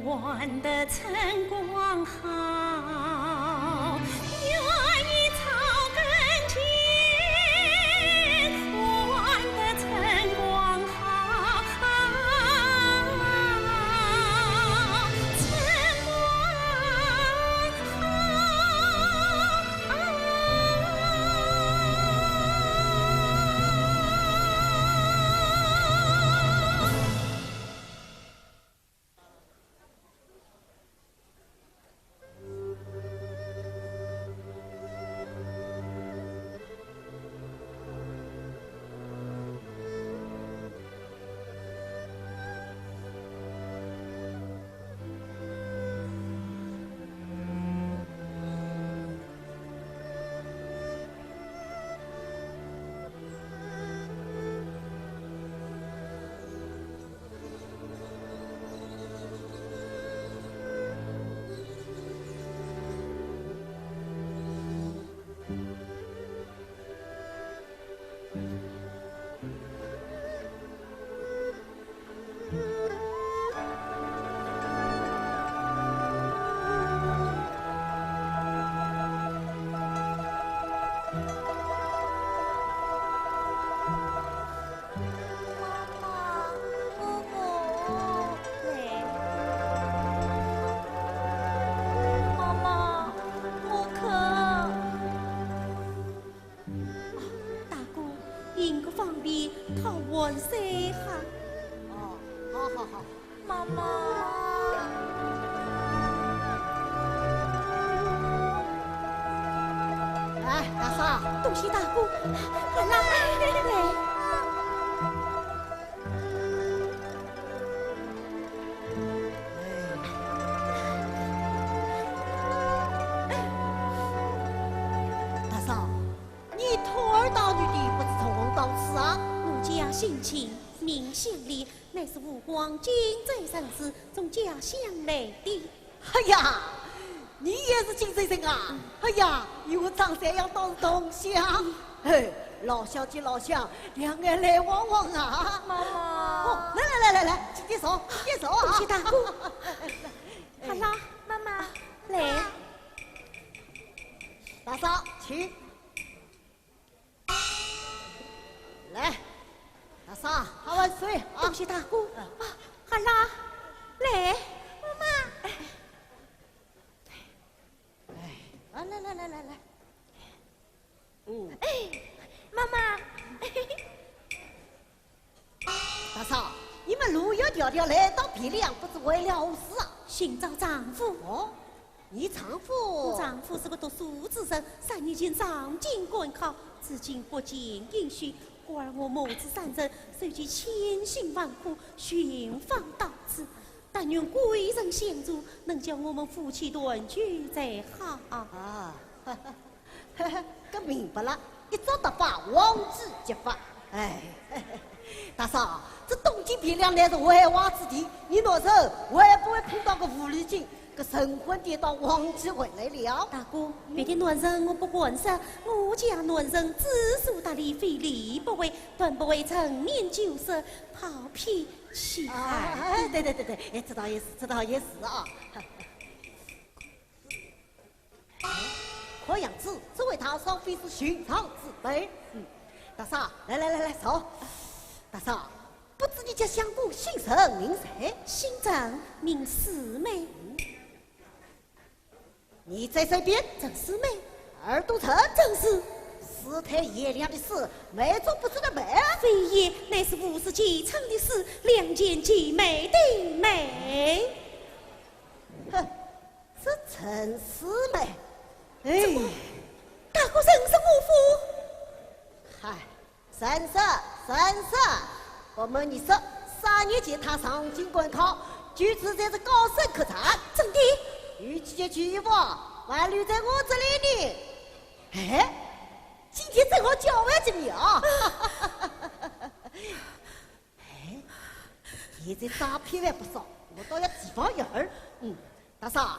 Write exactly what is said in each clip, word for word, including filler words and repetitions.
玩得春光好，愿意草根间，玩得春光好，春光好。妈妈，哥哥，来。妈妈，我渴。啊，大哥，饮个方便，讨碗水喝。哦，好，好，好。 妈妈。哎，大嫂。多谢大哥，快来，来。大嫂，你托儿带女的不知从何到此啊？我家姓秦，名香莲， 乃是湖广荆州人氏，从家乡来的。哎呀，你也是荆州人啊？哎呀，与我张三爷倒是同乡。嘿，老乡见老乡，两岸来往往啊。妈妈。哦，来来来来来，请坐，请坐啊。多谢大哥。好啦，妈妈，来。大嫂，请。 来，大嫂，喝碗水啊。多谢大哥。嗯。啊，好啦，来。妈妈。哎，来来来来来来。嗯。哎，妈妈。 大嫂，你们路远迢迢来到汴梁，不知为了何事啊？寻找丈夫。哦，你丈夫？我丈夫是个读书之人，三年前上京赶考，至今不见音讯，故而我母子三人受其千辛万苦，寻访到此。但愿贵人相助，能将我们夫妻团聚才好。啊， 搿明白了，一朝得法，忘记即法。哎，大嫂，这东京汴梁乃是繁华之地，你若是会不会碰到个狐狸精，搿神魂颠倒，忘记回来了。大哥，别的男人我不敢说，我家男人知书达理，非礼不为，断不会趁年酒色，好脾气。啊，哎，对对对对，哎，这倒也是，这倒也是啊。 看样子，这位大嫂非是寻常之辈。嗯，大嫂，来来来来，坐。大嫂，不知你家相公姓甚名谁？姓张，名四妹。嗯。你在身边？正是妹。耳朵陈？正是。世态炎凉的世，妹中不足的妹。非也，乃是无世间称的世，两全其美的美。哼， 这陈四妹，哎。怎么？大哥认识我否？嗨，认识，认识。我问你说，三年前她上京赶考，就住在这高升客栈。真的？有几件旧衣服还留在我这里呢。哎，今天正好交还给你啊。哎，现在诈骗犯不少，我倒要提防一二。嗯，大嫂，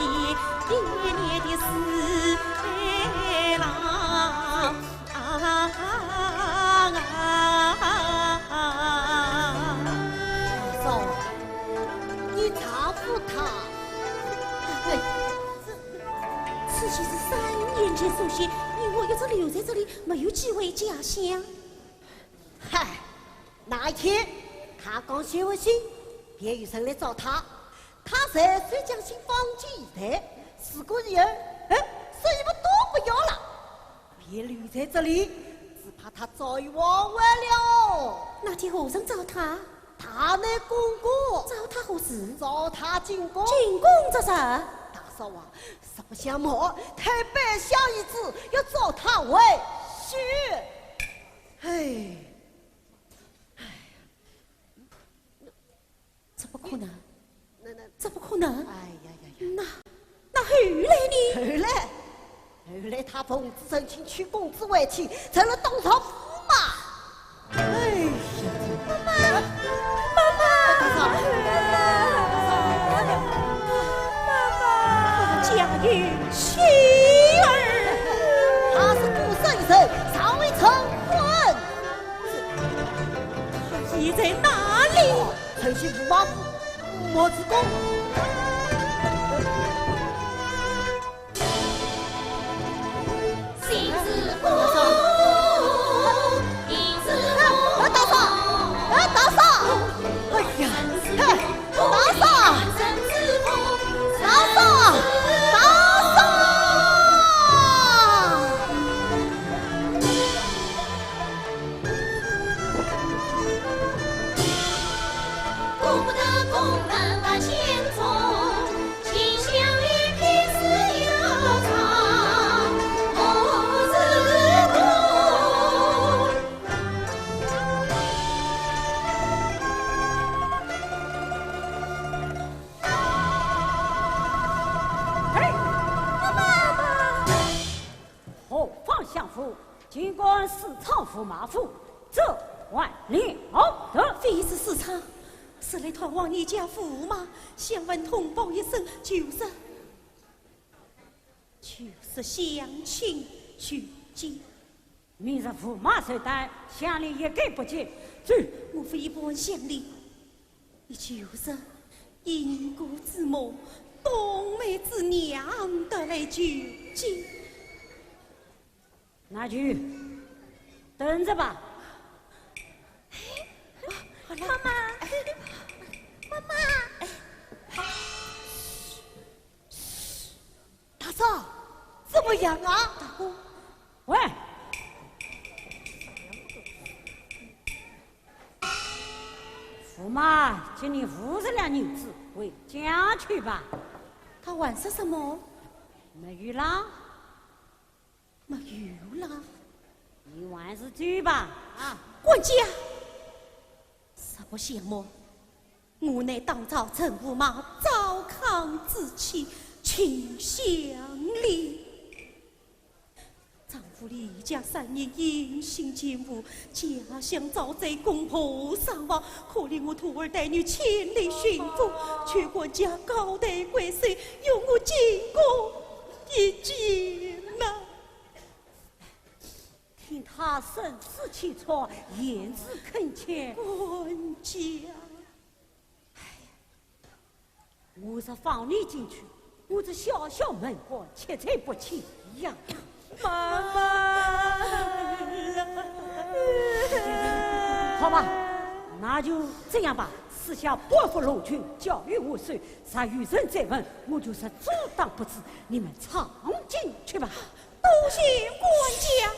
爹爹的慈悲啦。啊啊啊！嫂，你丈夫他……哎，这，此地是三年前所写，你我一直留在这里，没有寄回家乡。嗨，那一天，他刚写完信，便有人来找他。他随手将信放进衣袋，试过以后，哎，什么都不要了，便留在这里，只怕他早已忘怀了。那天何人找他？大内公公。找他何事？找他进宫。进宫做甚？大嫂啊，实不相瞒，太白相爷要找他回信。哎，哎，这不可能，那，那，这不可能。哎呀呀呀！那，那后来呢？后来，后来他奉子成亲，娶公子为妻，成了东朝驸马。哎呀，妈妈，妈妈，妈妈，家有妻儿。他是孤身一人，尚未成婚。他现在哪里？城西吴王府，莫子宫。哎，大嫂，哎，大嫂。竟敢私闯驸马府，这还了得？非是私闯，是来探望你家驸马，想问通报一声，就是，就是相请求见。明日驸马寿诞，乡里一概不见。走。我非一般乡里，你就是英国之母，冬梅之娘，得来求见。 那就等着吧。妈妈，妈妈。大嫂，怎么样啊？大哥。喂，驸马给你五十两银子，回家去吧。他还说什么？没有啦。 没有啦。你还是走吧，啊。管家，什么相貌？我乃当朝陈驸马赵康之妻秦香莲。丈夫离家三年，音信全无，家乡遭灾，公婆伤亡，可怜我徒儿带女前来寻父，求管家高抬贵手，与我见个一见呐。 听他声势气喘，言辞恳切。管家。哎呀，我若放你进去，我这小小门官，吃罪不起呀。妈妈。好吧，那就这样吧，赐下八副龙裙，交与我手，若有人再问，我就是阻挡不住，你们闯进去吧。 多谢管家。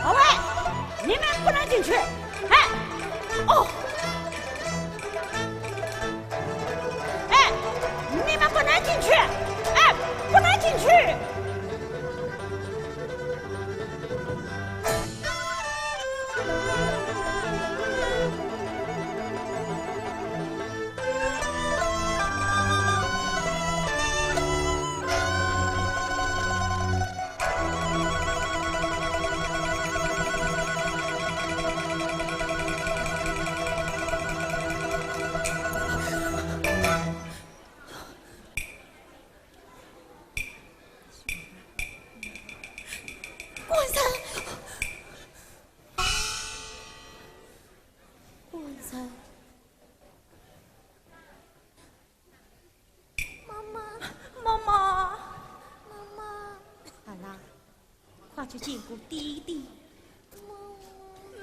二位，你们不能进去。哎，哦，哎，你们不能进去。哎，不能进去。 官人，官人。妈妈，妈妈，妈妈。好啦，快去见过爹爹。妈妈。嗯。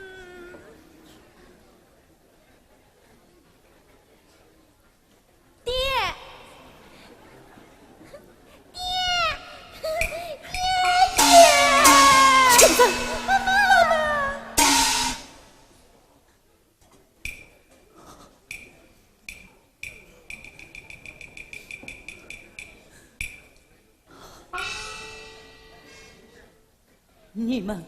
爹！爹！爹！爹！妈妈！你们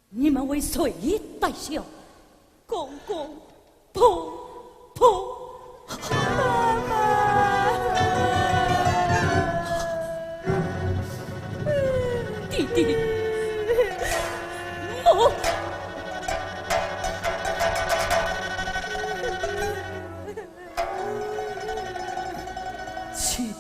你们为谁带孝？公公，婆婆，妈妈，爹爹，母，亲。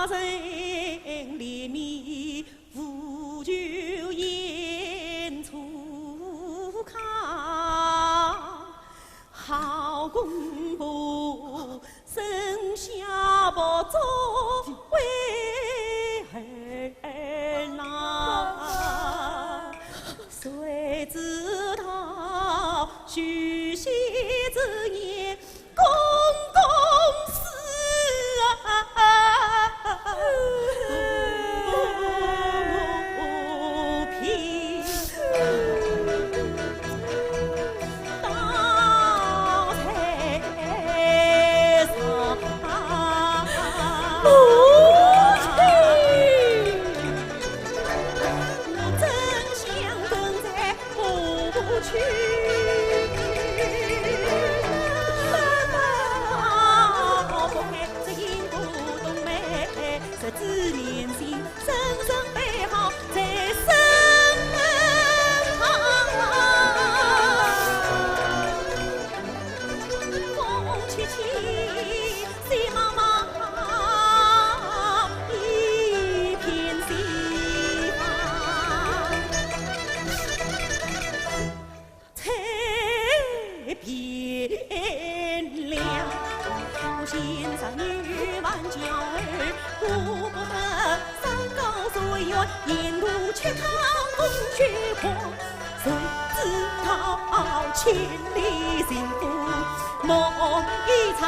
人怜悯，无求言初康。好公婆，生下不足为儿郎。谁知道许仙之年， 公公死啊，平倒在上。母亲！ 我真想跟在母去。妈妈，不该这因果动妹，十指连心，深深悲号在身旁。风起起， 雪茫茫一片雪茫。天边亮，我心上有万娇儿，顾不得山高水远，沿路吃糠供血喝。 谁知道千里寻夫，梦一场，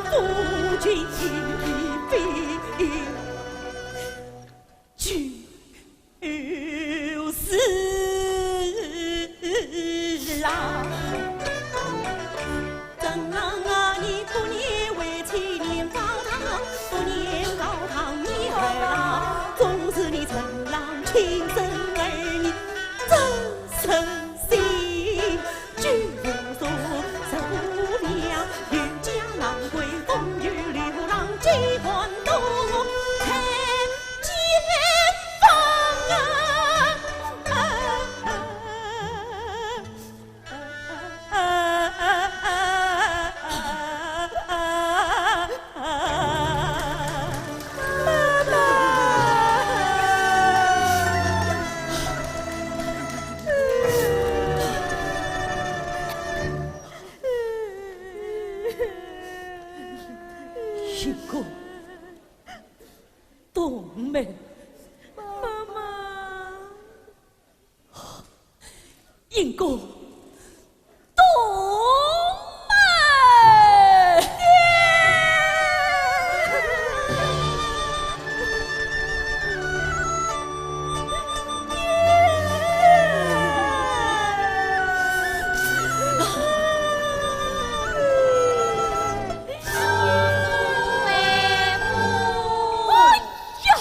夫君非就是郎。 正郎啊，你不念为妻念高堂，不念高堂念儿郎，纵使你正郎亲生儿，你怎忍心？举头望山望梁，有家难归，风雨流浪几番冬，我看见方啊。 英哥，冬梅。妈妈。 英哥，冬梅。哎呀！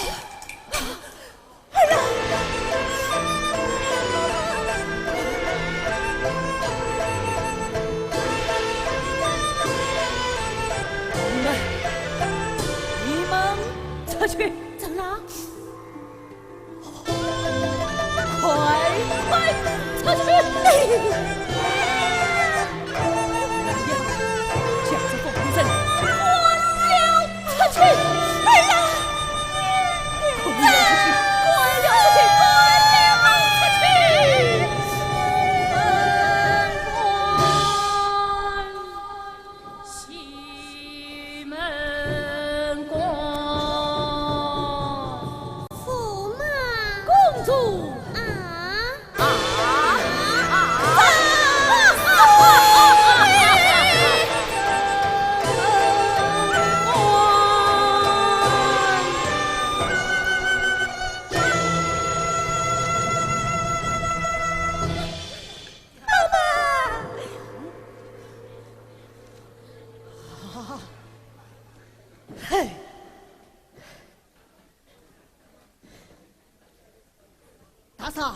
你们，你们出去！怎么了？快快出去！ 将这疯人赶了出去！哎呀！快了出去！快了出去！快了出去！西门关。驸马。公主。啊。 嘿，大嫂，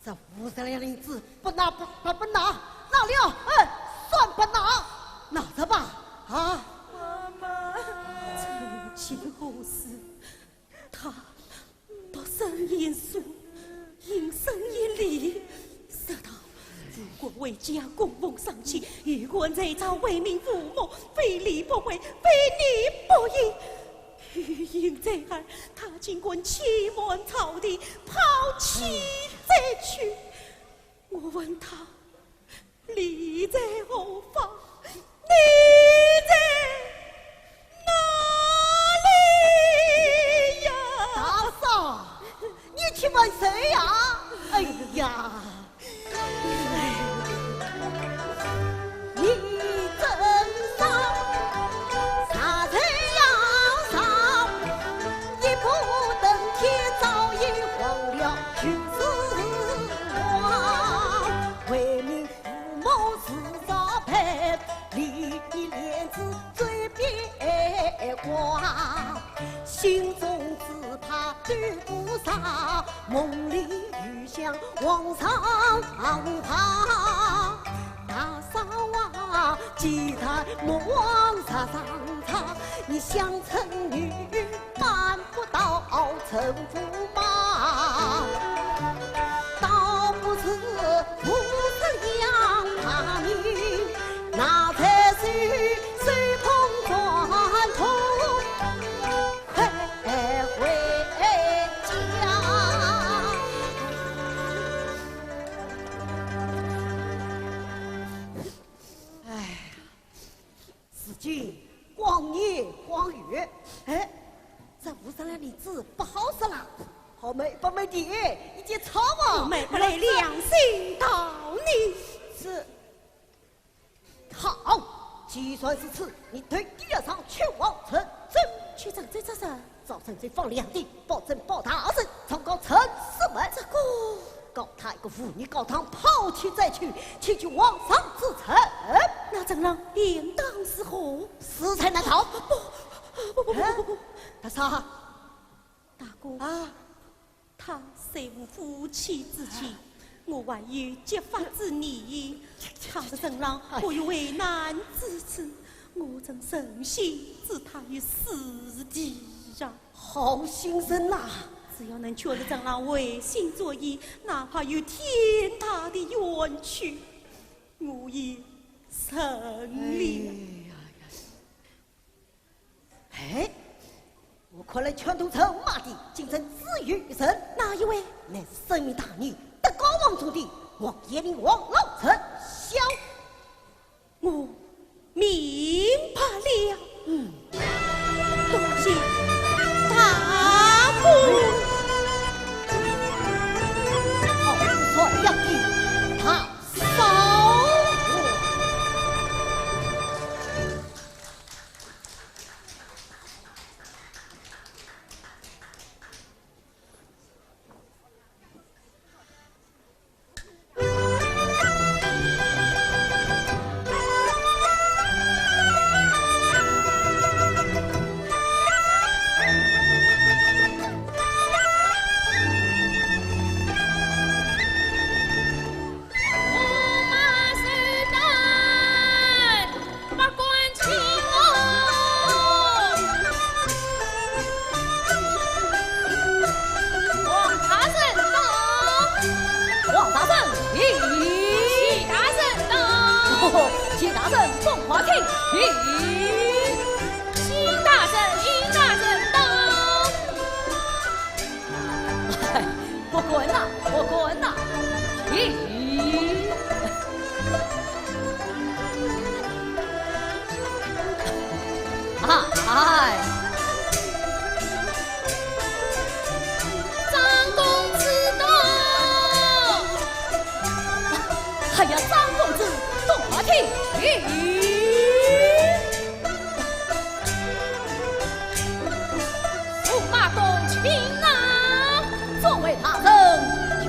这五十两银子不拿不不不拿，拿了，哎，算不拿，拿着吧，啊。妈妈。曾几何时， 他读生言书，应生言礼，说道，如果为家供奉上去，有官才找为民父母，非礼不为，非礼不义。云在耳，他竟敢欺瞒朝廷，抛弃贼去。我问他，你在何方？你在哪里呀？大嫂，你去问谁呀？哎呀！ 你真傻，啥人要上？一步登天早已忘了旧时光。为民父母自早白，历练自最边关。心中只怕对不上，梦里又想皇上怕。 大嫂啊，既然魔王在上场，你想成女办不到成驸马，倒不如扶持杨大明，那才是手捧砖头快回家。 哎，如今光年光月，哎，这五十两银子不好使了，好卖不卖的，一件草啊！我卖不来良心道理。是。好，既然如此，你退地而上去往城中。去城中做甚？ 找城中放粮的，保证包大人，状告陈世美。这个，告他一个忤逆高堂，抛弃贼去，请求皇上之罪。那陈郎应当如何？死罪难逃。不，不，不，不，不，不，不。大嫂。大哥。啊。他虽无夫妻之情，我还有结发之念。倘若陈郎，哎呀，我有为难之处， 我曾诚心置他于死地呀。好心人呐！只要能劝得陈郎回心转意，哪怕有天大的冤屈，我也认了。哎呀呀！哎，我看来劝得出马的，竟正只有一人。哪一位？乃是深明大义、德高望重的王延龄王老丞相。 我明白了。嗯。多谢大哥。好，我要给他烧。 王大人到。王大人请。齐大人到。齐大人，众快请起。齐大人，齐大人到。 哎，不敢呐，不敢呐。咦。啊，哎。张公子到。哎呀，张公子，动马请起。 驸马公请呐。众位大人请。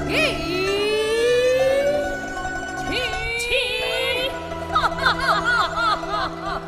请。请。哈哈哈哈哈哈。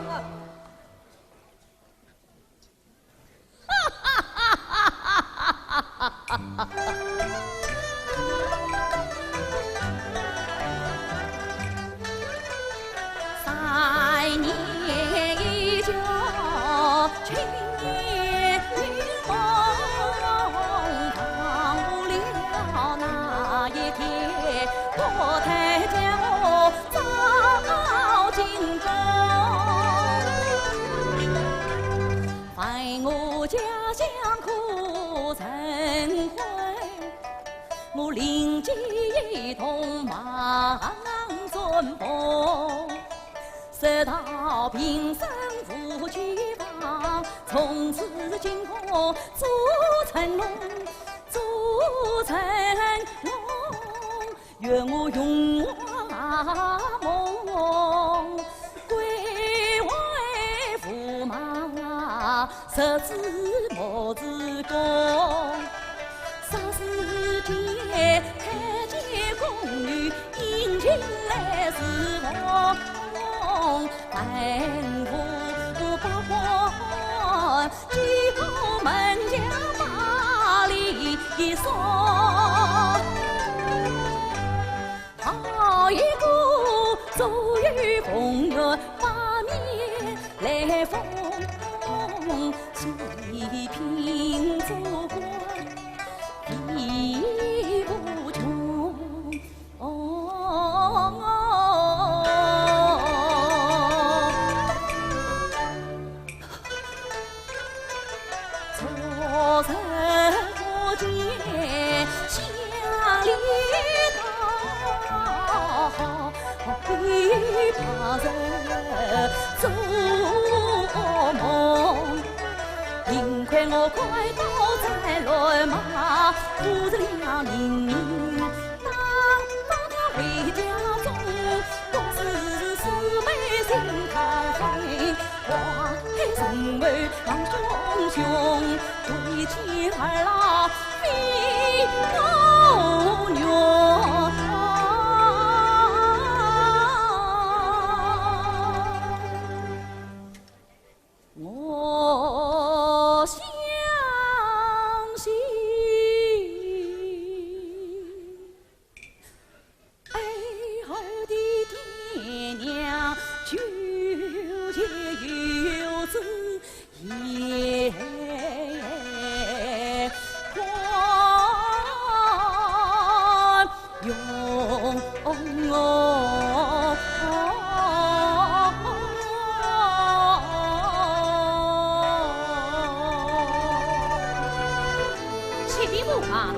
启禀驸马。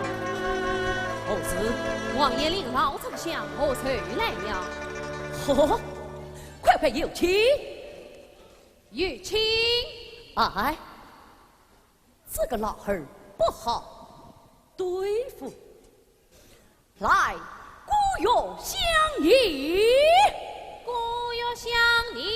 何事？王延龄老丞相何时来了？哦，快快有请。有请。哎，这个老二不好对付。 来，姑爷相迎。姑爷相迎。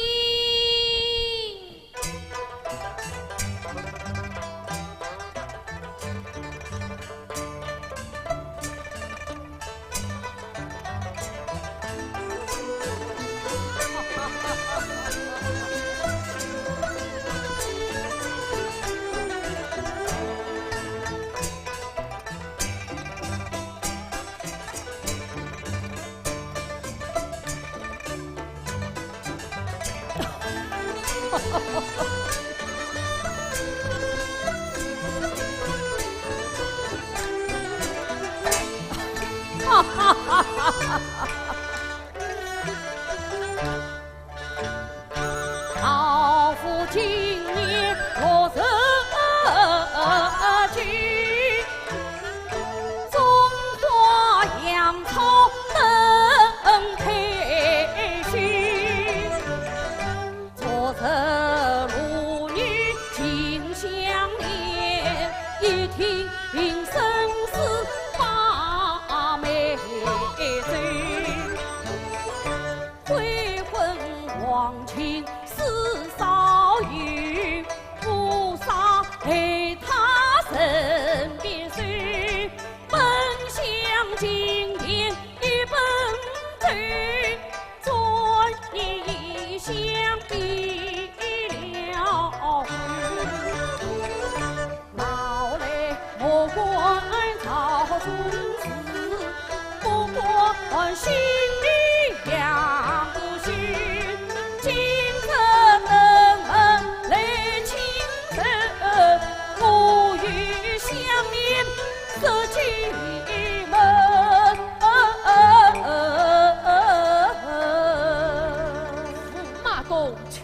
驸马公请。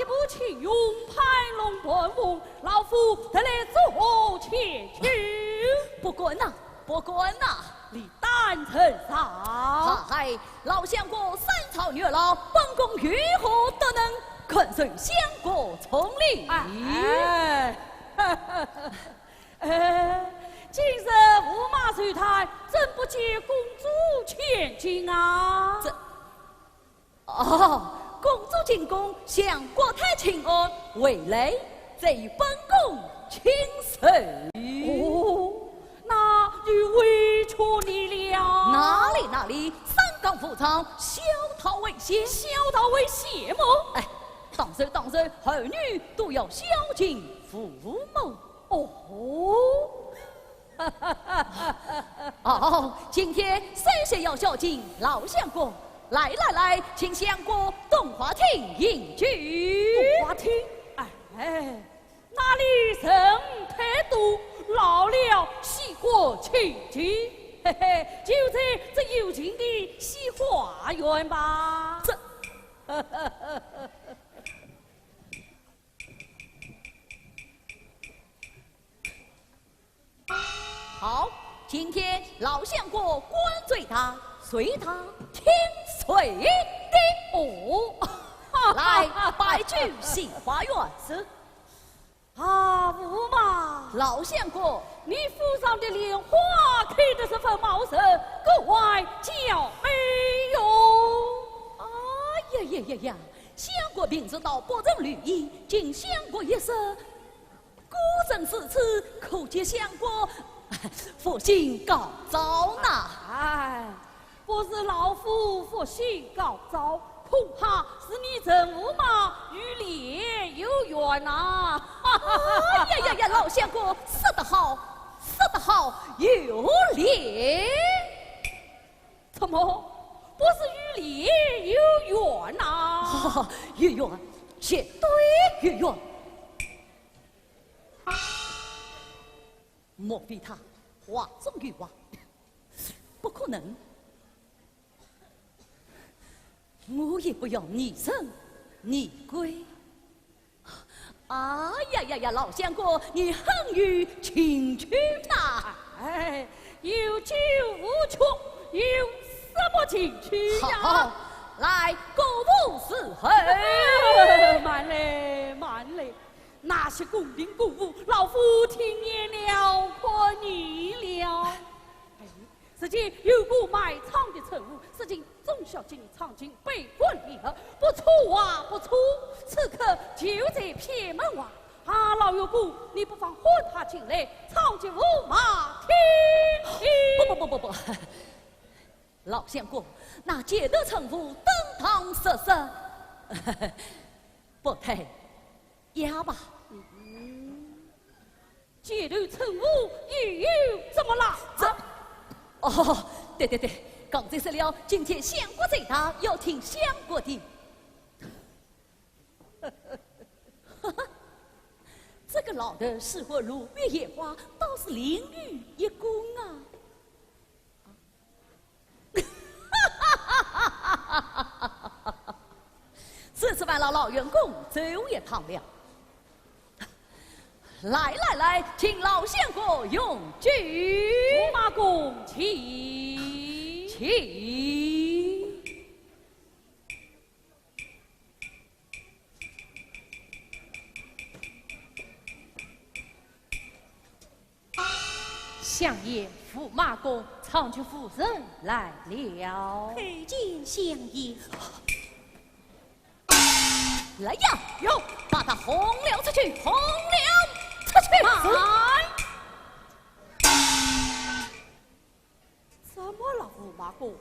夫请用盘龙盘凤，老夫特来作何请求？不敢呐，不敢呐。你胆甚少。嗨，老相国三朝元老，本宫有何德能，堪受相国重礼？哎，呃，今日驸马寿诞，怎不见公主前进啊？这 哦，公主进宫向国太请安，回来再与本宫亲授。哦，那又委屈你了。哪里哪里，三纲五常，孝道为先。孝道为先么？哎，当然当然，儿女都要孝敬父母。哦。 哦，今天首先要孝敬老相公。来来来，请相公洞花厅饮酒。洞花厅？哎，那里人太多，老了膝盖青筋。嘿嘿，就在这幽静的西花园吧。这，好，今天老相公官最大，谁大听谁的。哦，来，摆酒西花园。是。啊，驸马。老相公。你府上的莲花开得十分茂盛，格外娇美哟。哎呀呀呀呀，相公平日倒不曾留意，今相公一说， 果真如此，可见相公佛性高超呐。哎，不是老夫佛性高超，恐怕是你陈驸马与莲有缘呐。哎呀呀呀，老相公，说得好，说得好，有莲。怎么，不是与莲有缘呐？哈哈，有缘，绝对有缘。 莫非他话中有话？不可能，我也不要疑神疑鬼。哎呀呀呀，老相公，你很有情趣呐！哎，有酒无趣，有什么情趣呀？好，来，过午伺候。慢嘞，慢嘞。 那些宫廷歌舞，老夫听厌了，看厌了。哎，只见有个卖唱的村妇，说今众小姐唱尽，百官联合，不错啊，不错。此刻就在偏门外。啊，老员工，你不妨唤她进来，唱给驸马听听。不不不不不，老相公，那街头村妇登堂入室，不太 雅吧。嗯，街头村妇又怎么了？这，啊？哦，对对对，刚才说了，今天相国在堂，要听相国的。这个老头似乎路边野花，倒是另有一功啊。 这次烦劳老员工走一趟了。来来来，请老相公用酒。驸马公请。请。 相爷，驸马公，唱曲夫人来了。参见相爷。来呀，有，把他轰了出去，轰了出去。慢！怎么了，驸马公？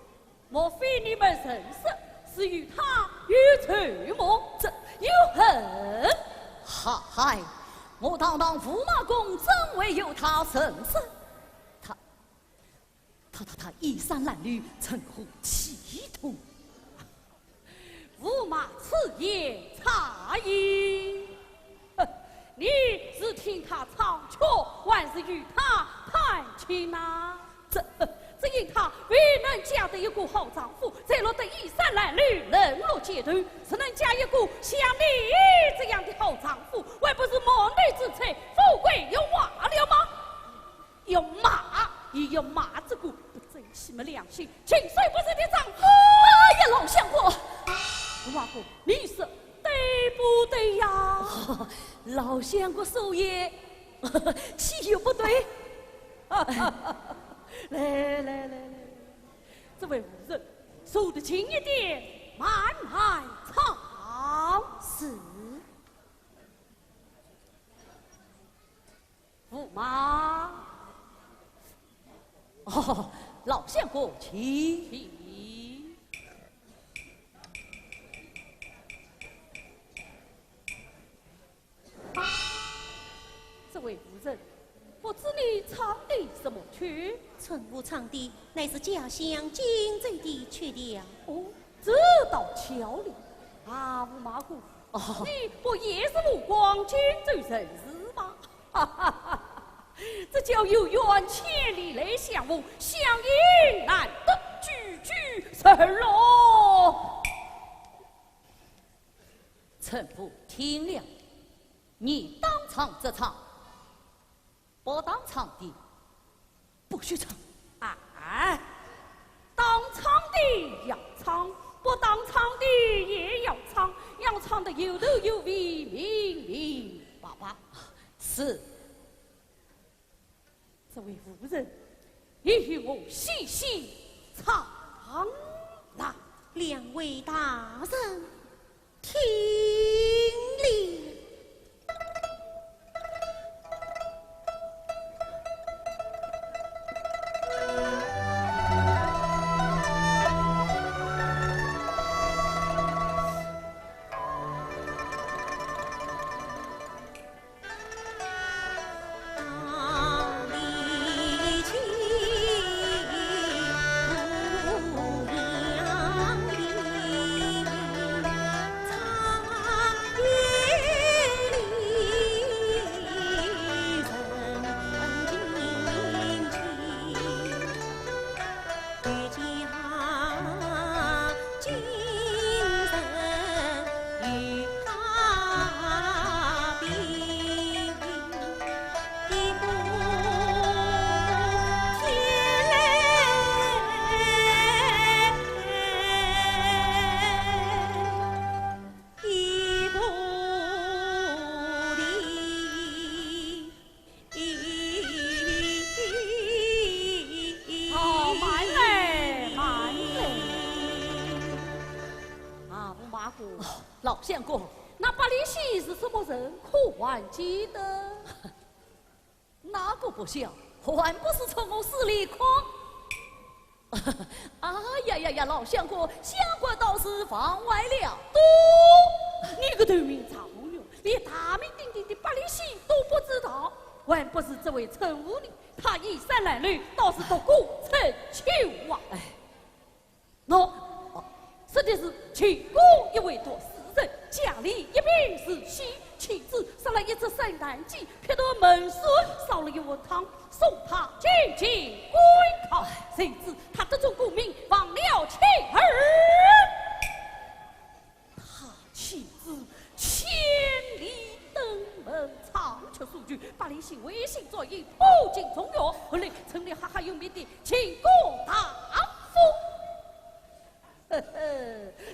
莫非你们认识，是与他有仇么？这有恨？嗨，我堂堂驸马公怎会与他认识？他，他，他，他衣衫褴褛，成何体统？驸马此言差矣。哼，你是听他唱曲，还是与他攀亲呐？这，这他未能嫁得一个好丈夫，才落得衣衫褴褛、沦落街头。若能嫁一个像你这样的好丈夫，还不是满地自在，富贵荣华了吗？要骂也要骂这个不争气、没良心、禽兽不如的丈夫。哎呀，老相公！吴阿哥，你说对不对呀？老相公说也，岂有不对？来来来来来，这位夫人，坐得近一点，慢慢唱。是。驸马。哦，老相公，请。请。 这位夫人，不知你唱的什么曲？春舞唱的乃是家乡荆州的曲调。哦，这倒巧了。啊，吴阿哥，哦，你不也是湖广荆州人士吗？哈哈哈，这叫有缘千里来相逢，相逢难得，句句成咯。 臣不听了，你当唱则唱，不当唱的不许唱。啊，当唱的要唱，不当唱的也要唱，要唱得有头有尾，明明白白。是。 这位夫人，你与我细细唱来。两位大人听令。哦，慢来，慢来。啊，吴阿哥。哦，老相公。那百里奚是什么人？可还记得？哪个不晓，还不是从我势力狂。 哎呀呀呀，老相公，相国倒是忘怀了。都，你个头名状元，连大名鼎鼎的百里奚都不知道，还不是这位陈武呢？他衣衫褴褛，倒是独孤陈丘啊。哎，喏，说的是秦国一位读书人，家里一贫如洗，妻子生了一只散弹鸡，劈断门闩，烧了一碗汤， 送他进京赶考，谁知他得中功名，忘了妻儿。他妻子千里登门，唱曲数绝，百里奚回心转意，破镜重圆，后来成了赫赫有名的秦国大夫。呵呵，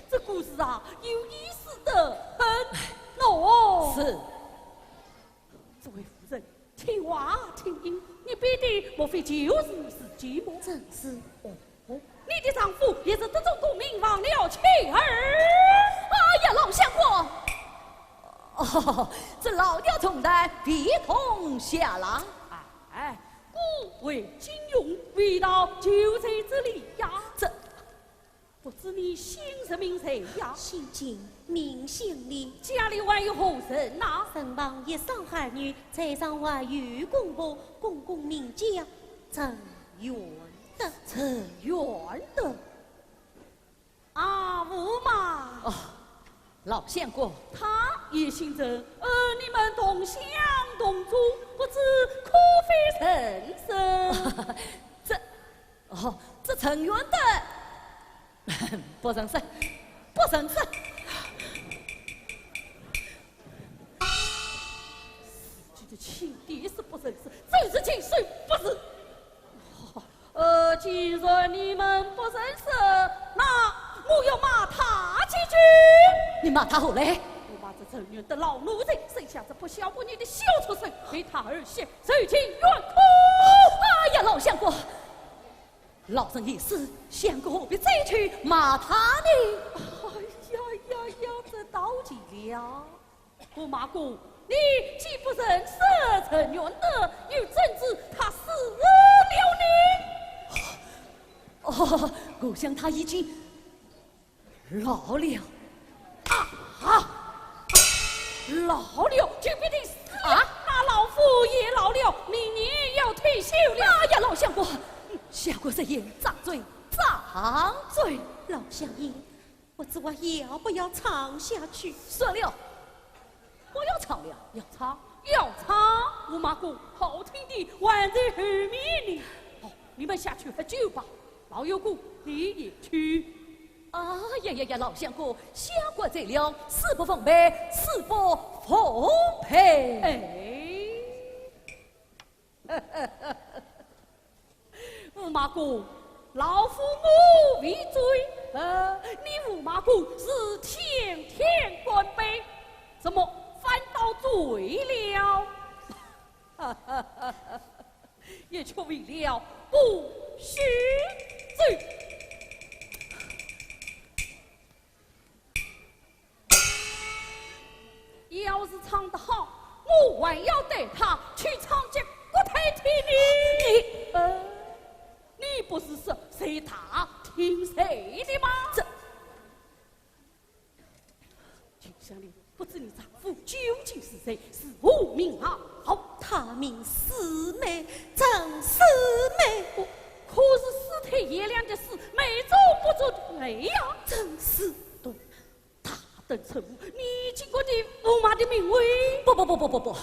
这故事啊，有意思得很哦。是。 这位夫人，听话听音，你编的莫非就是这个吗？正是。哦，你的丈夫也是得中功名，忘了妻儿。哎呀，老相公！哦，这老调重弹，非同小可。哎，古为今用，为道就在这里呀。这 不知你姓甚名谁呀？姓金，名姓李。家里还有何人呐？身旁一双儿女，在上还有公婆，公公名叫陈元德。陈元德？啊，驸马。哦，老相公。他也姓陈，呃，你们同乡同宗，不知可非陈生？这，哦，是陈元德。不认识，不认识。自己的亲爹是不认识，真是禽兽不如。呃，既然你们不认识，那我要骂他几句。你骂他何来？我骂这陈元德老奴才，生下这不孝不义的小畜生，被他儿媳受尽冤苦。哎呀，老相公，老人已死，相公何必再去骂他呢？哎呀呀呀，这道理了。 驸马公，你既不认识陈元德，又怎知他死了呢？哦，我想他已经老了。啊，老了就必定死了。啊？那老夫也老了，明年要退休了。哎呀，老相公，相公直言，张嘴，张嘴。老相爷， 不知我要不要唱下去？算了，不要唱了。要唱，要唱。驸马公，好听的还在后面呢。哦，你们下去喝酒吧。老友公，你也去。啊呀呀呀，老相公，相公在了，誓不奉陪，誓不奉陪。哎。 驸马公，老夫我未醉，呃，你驸马公是天天干杯，怎么反倒醉了？也就醉了，不许醉。 要是唱得好，我还要带他去唱给国太听呢。你，呃，你不是说随他听谁的吗？这，秦香莲，不知你丈夫究竟是谁，是何名号？他名四妹，陈四妹。哦，可是世态炎凉的世，美中不足的美呀。陈四妹。 大胆称呼，你竟敢提驸马的名讳？不不不不不不，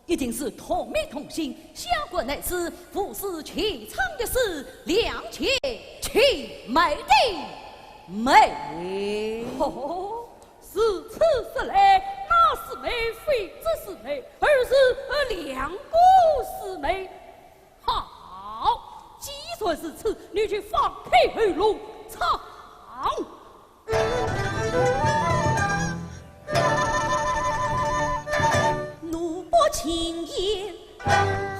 一定是同名同姓，相公乃是无事齐唱一时，两全其美的美。哦，如此说来，那四妹非真四妹，而是两个四妹。好，既然如此，你就放开喉咙唱。 奴不轻言，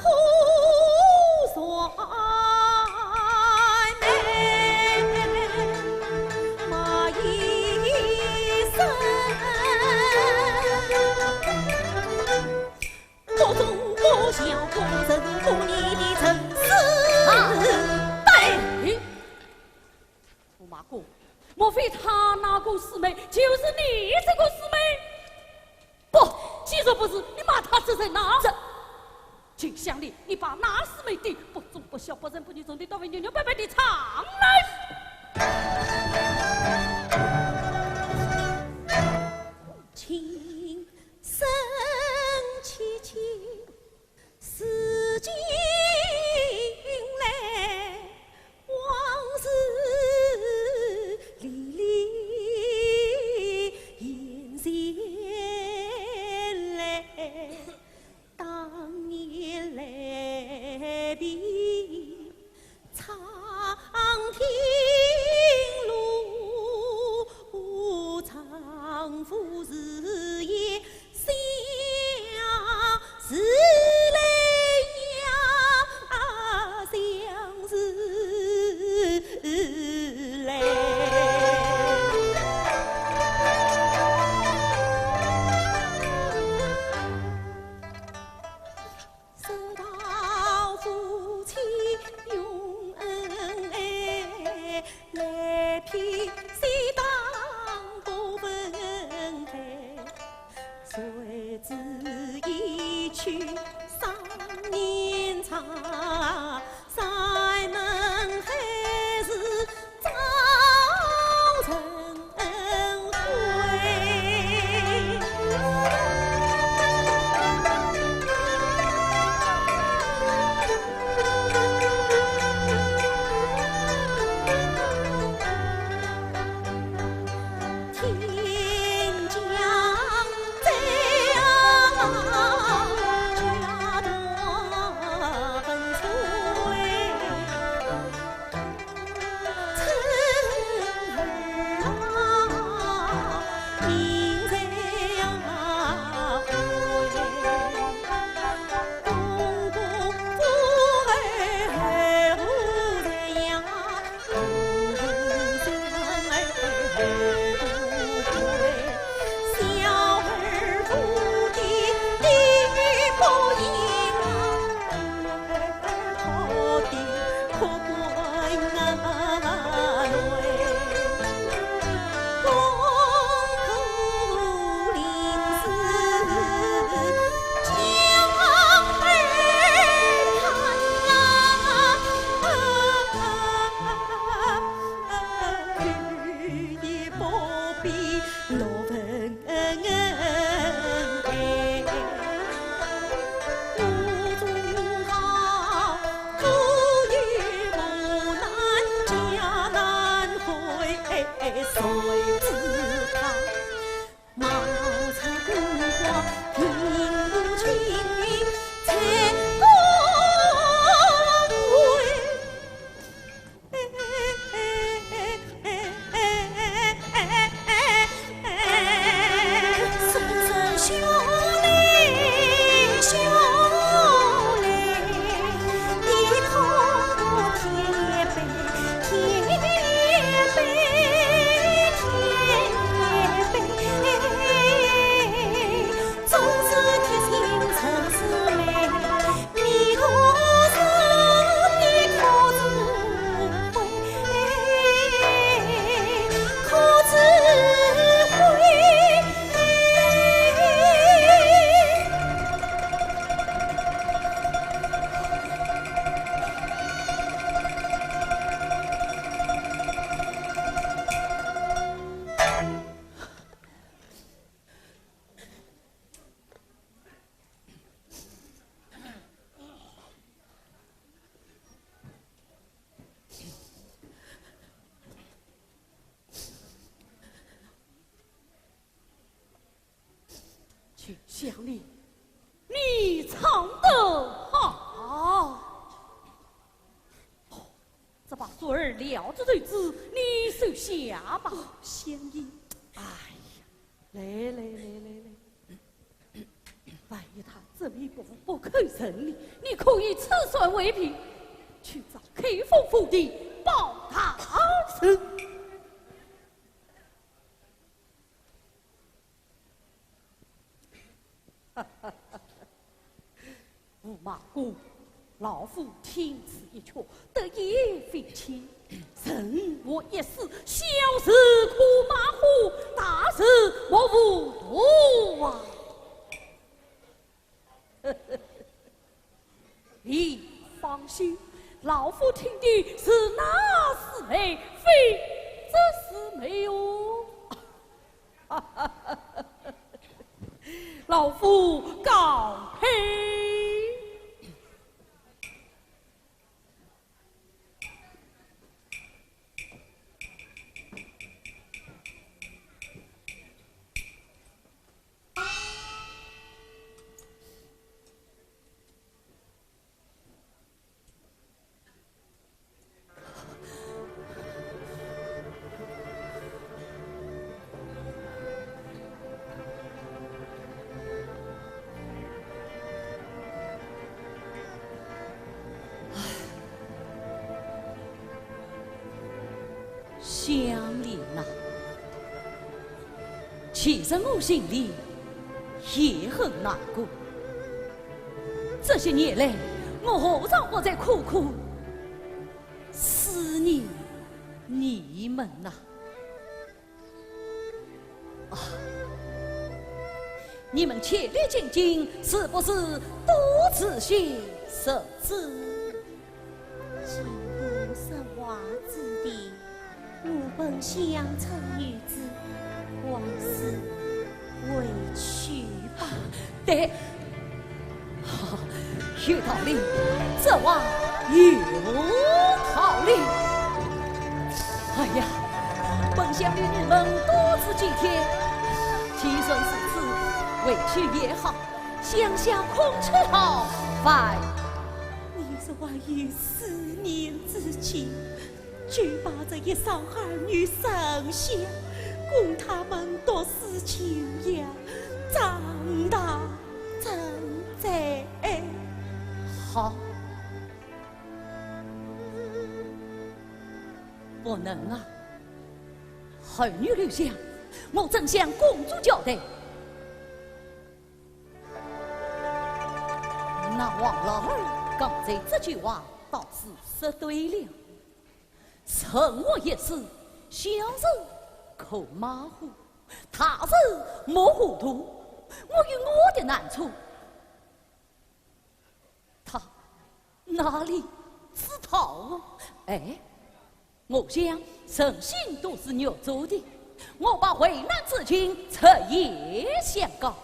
胡说骂一声。 国中不孝，不仁不义的陈四妹。啊，对。驸马公，莫非他那个四妹就是你这个四妹？不，既然不是，你骂他是谁呢？这，秦香莲，你把那四妹的不忠不孝、不仁不义、重的道理，扭扭摆摆地唱来。 轻声细气，诉尽来，往事历历现前来。 当年来比唱听路，丈夫是也相似来呀，相似来。 说到夫妻永恩爱，来比谁当不分开。谁知一去三年长，山盟海誓早成灰。祥林，你唱得好。哦，这把扇儿料子就子，你收下吧。哦，相爷。哎呀，来来来来来，万一他执迷不悟，不肯认你，你可以此扇为凭，去找开封府的包大人。 驸马公，老夫听此一曲，得意非浅。人活一世，小事可马虎，大事莫糊涂啊！ 你放心，老夫听的是那四妹，非这四妹哟。老夫告退。 唉，祥林呐，其实我心里也很难过。这些年来，我何尝不在苦苦思念你们呐？ 啊，你们前来进京，是不是多自些日子？经过说话之地，我本想出游子，还是回去吧。对， 哈，有道理，这话有道理。哎呀，本想与你们多住几天，既然如此，回去也好，享享空气好饭。你若还有思念之情， 就把这一双儿女生下，供他们读书休养，长大成才。好，不能啊！儿女留下，我怎向公主交代？那王老二刚才这句话倒是说对了。 人活一世，小事可马虎，大事莫糊涂。我有我的难处，他哪里知道啊？哎，我想人心都是肉做的，我把为难之情直言相告，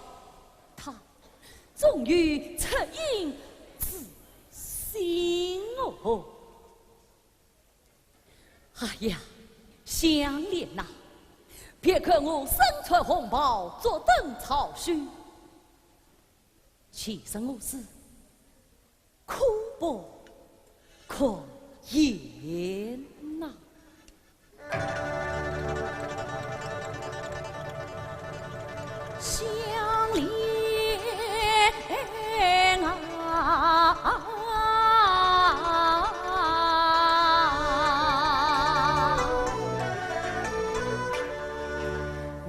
他终有恻隐之心哦。 哎呀，祥林呐，别看我身穿红袍，坐等朝婿，其实我是苦不堪言呐。 祥林啊，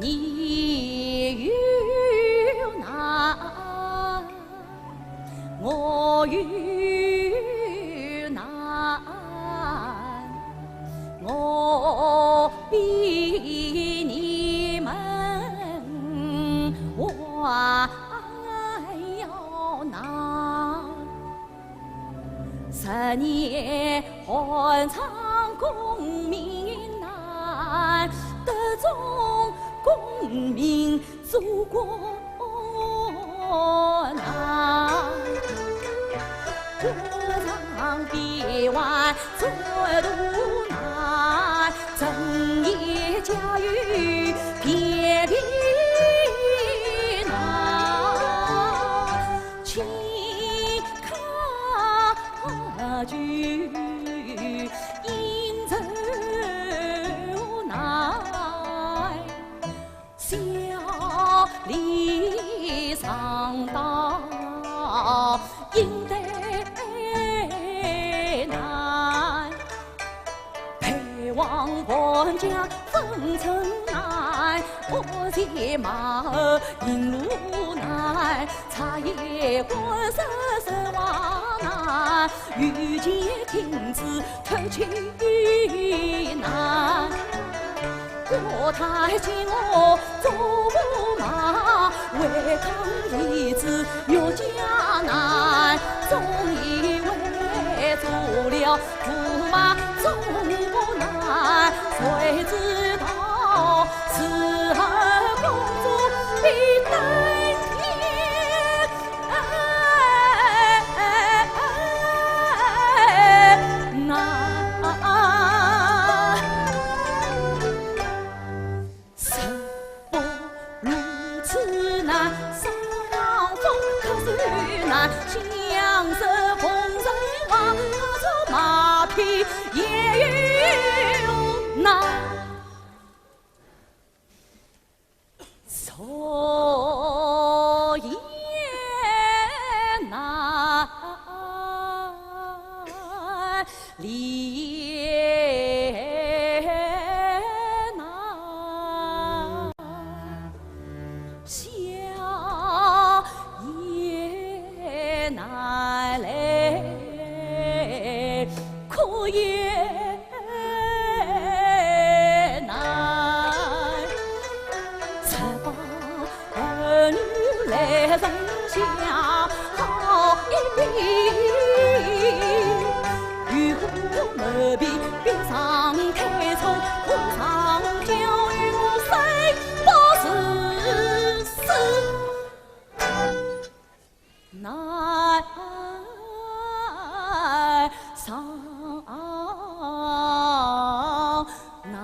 你有难，我有难。 我比你们还要难。十年寒窗功名难，得中功名 做官难，官场变坏做大难，成也家有别离难。到应对难。 陪王还将分寸难，我骑马儿引路难，察言观色识话难，御前听旨透气难。国太见我 坐马，违抗其旨越加难，总以为做了驸马总不难，谁知道时而公主比登天难。 生活如此难，上风可受难，享受丰盛花，做马匹也有难。坐也难。 立也难，下也难，来哭也难。只把 儿女来人下好一比，与我没比，比上太冲，我上叫与我谁不是死难。 上难。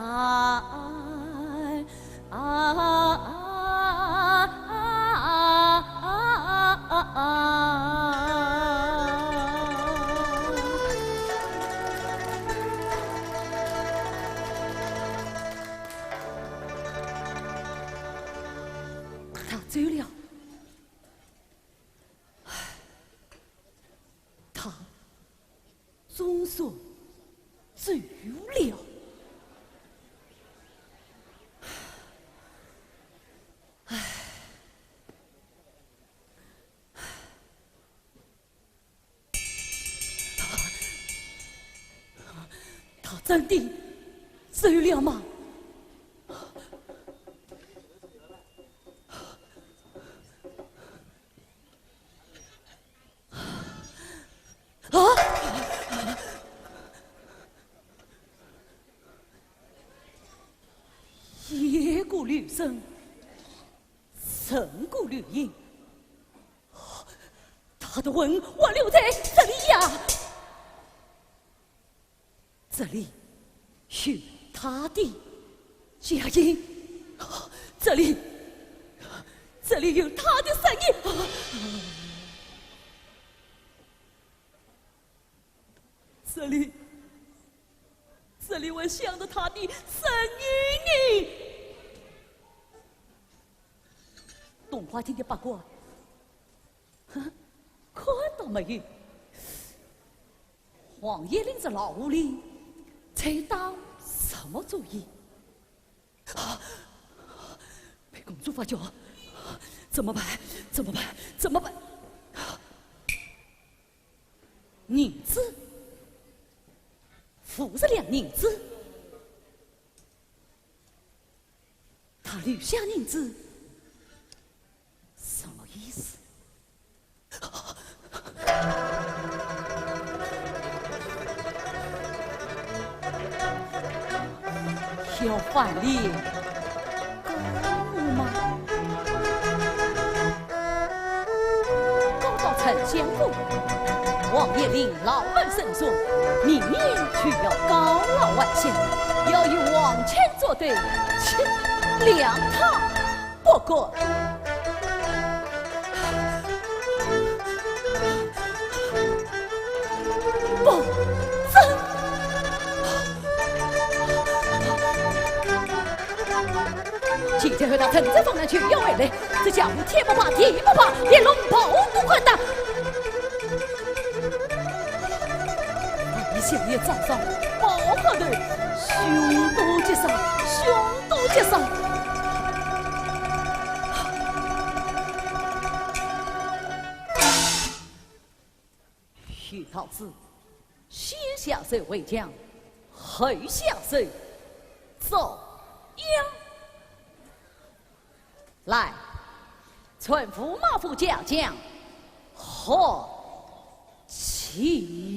他走了。 他总算走了。唉，他真的走了吗？ 啊！言过留声，人过留影。他的魂还留在这里呀！这里有他的脚印，这里，这里有他的身影。 这里，这里还响着他的声音呢。东花厅的八卦，哼，看到没有？王爷领着老狐狸在打什么主意？啊！被公主发觉，怎么办？怎么办？怎么办？ 银子，五十两银子，他留下银子，什么意思？要反了。 告我吗？告到丞相府，王爷令老儿申诉，明年就要告老还乡，要与王卿作对，切，谅他不可。 不争。既然他趁这风浪就要回来，这家伙天不怕地不怕，连龙袍都敢打。万一小爷撞上，包好的凶多吉少，凶多吉少。徐道士，先下手为强，后下手遭殃。来，传驸马府家将，何其！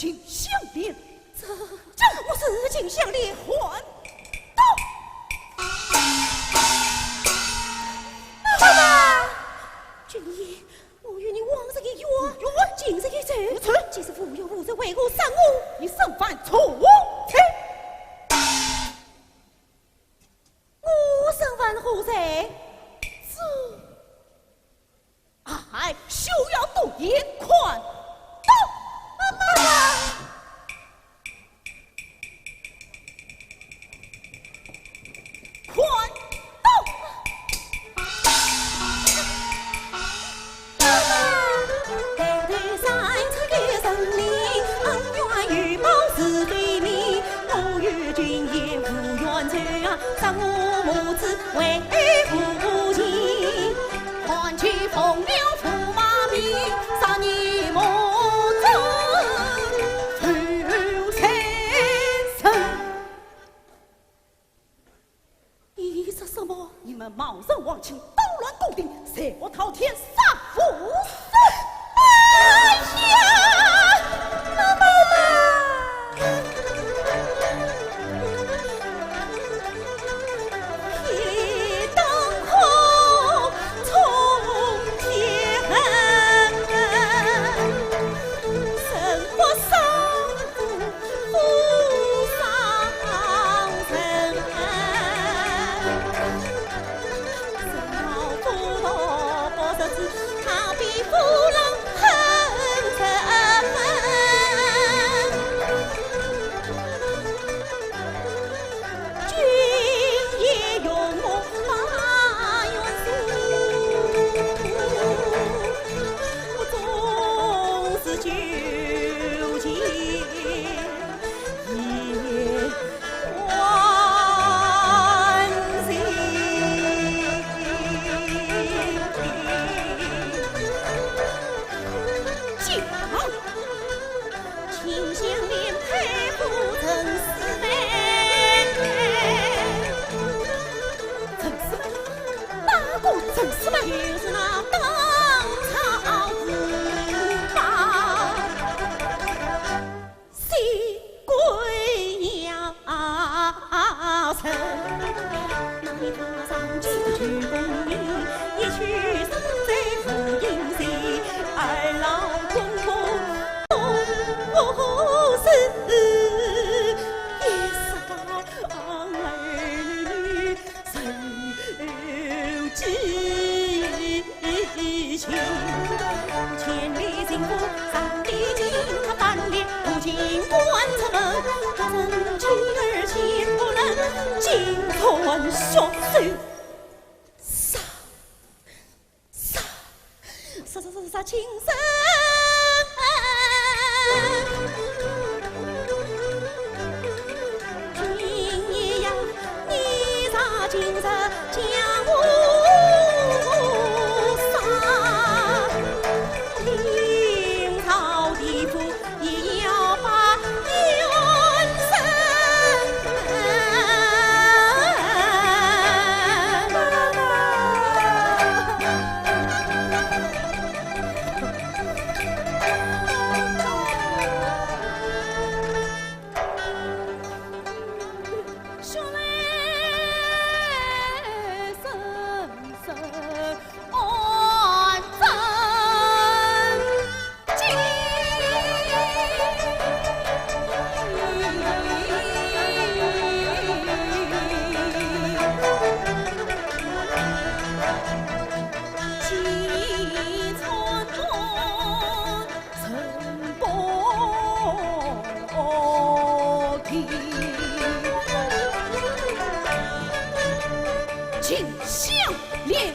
金项链。这，这我是金项链还。到。妈妈，君爷，我与你往日一约，约，今日一周，不成。今日无缘无故为何杀我？你身犯重罪。我身犯何罪？这 哎，休要多言，看刀！看刀！你说什么？你们冒认皇亲，捣乱宫廷，罪恶滔天，杀父弑母！哎呀，妈妈！ 陈师妹？哪个陈师妹？就是那当朝之宝。 杀！杀杀杀杀杀，亲生！君呀，你若今日将我杀，明朝地府也要把冤伸。金项链。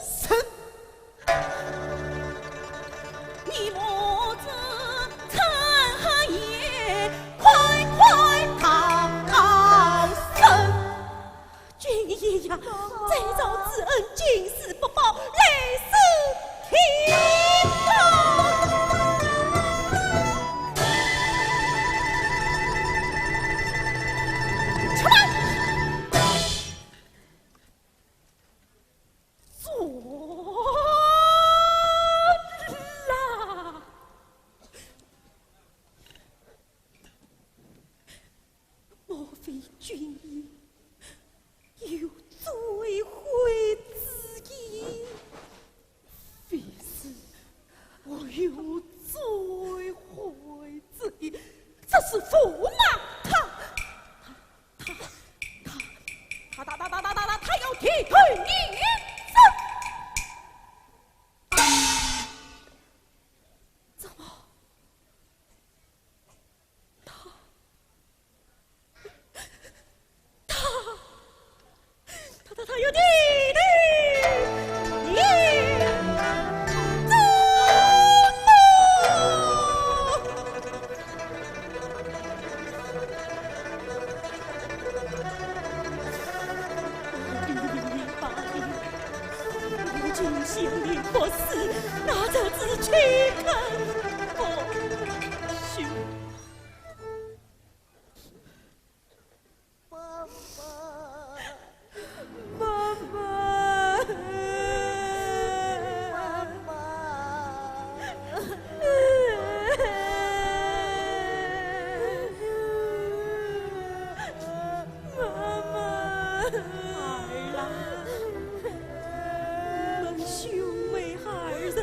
生。你母子参寒夜，快快逃生。君爷呀，再造之恩，今世不报，来世天报。吃饭。 坐啦！莫非君爷有追悔之意？非是，我有追悔之意，这是驸马他，他，他，他，他，他，他，他，他要剃头念祖。怎么？他，他，他，他，他要剃头念祖。 爸爸，妈妈，妈妈，妈妈。儿啊，你们兄妹二人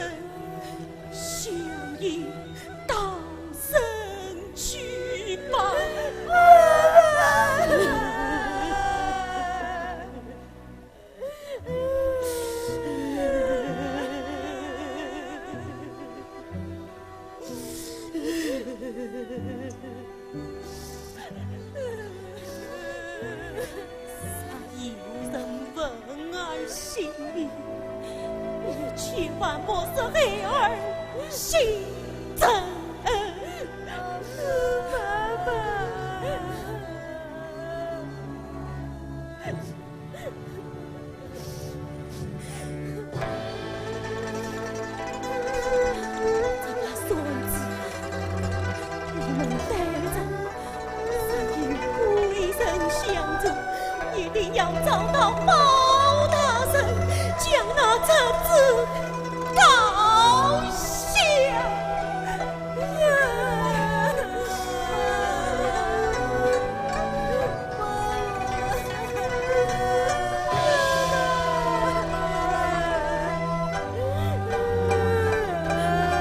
相依到 生去吧。若有人问儿姓名，你千万莫说为儿姓陈。 这个孙子要找到包大人，将那侄子告下。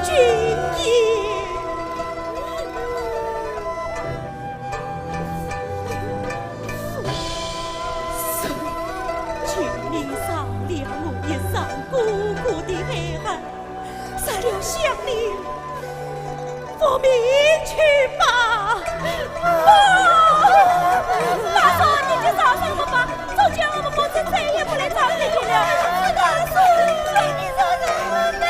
君也。 救命！饶了我一声哥哥的哀喊，杀了香莲，复命去吧。啊！大叔，你就饶了我吧，从今我们母子再也不来找你了。大叔，你饶了我吧。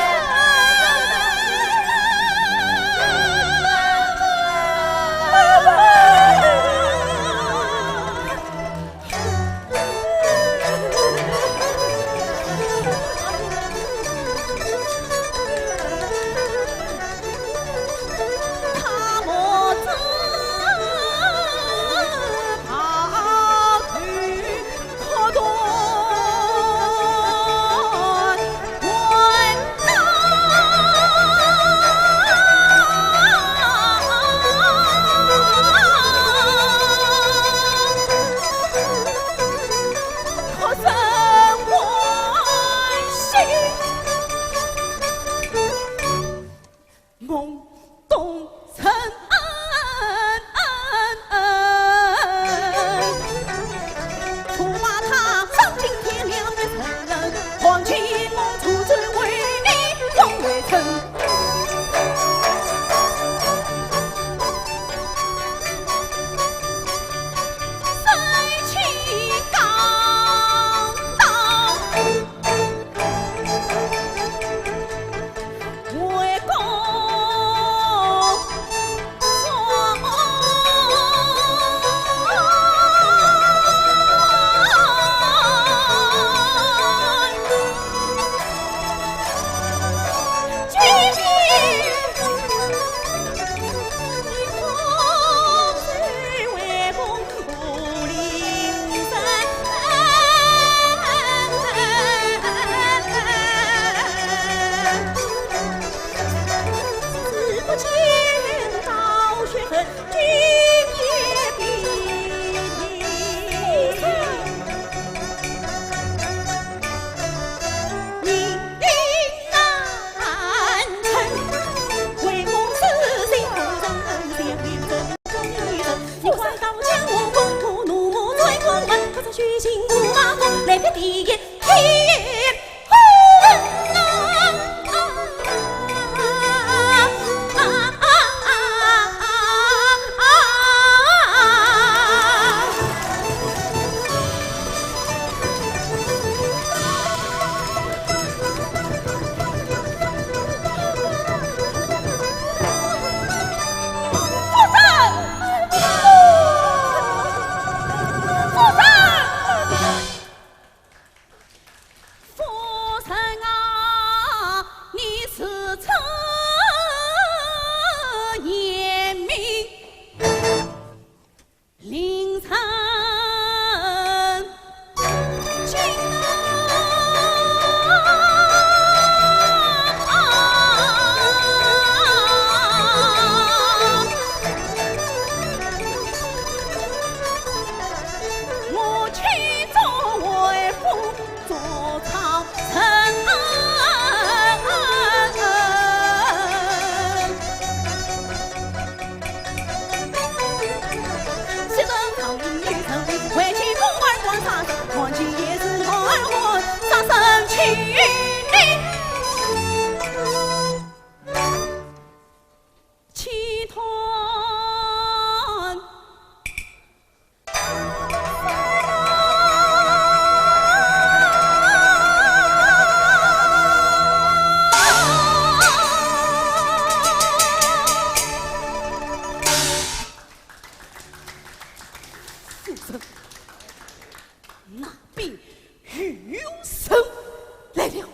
夫人，那边有人来了。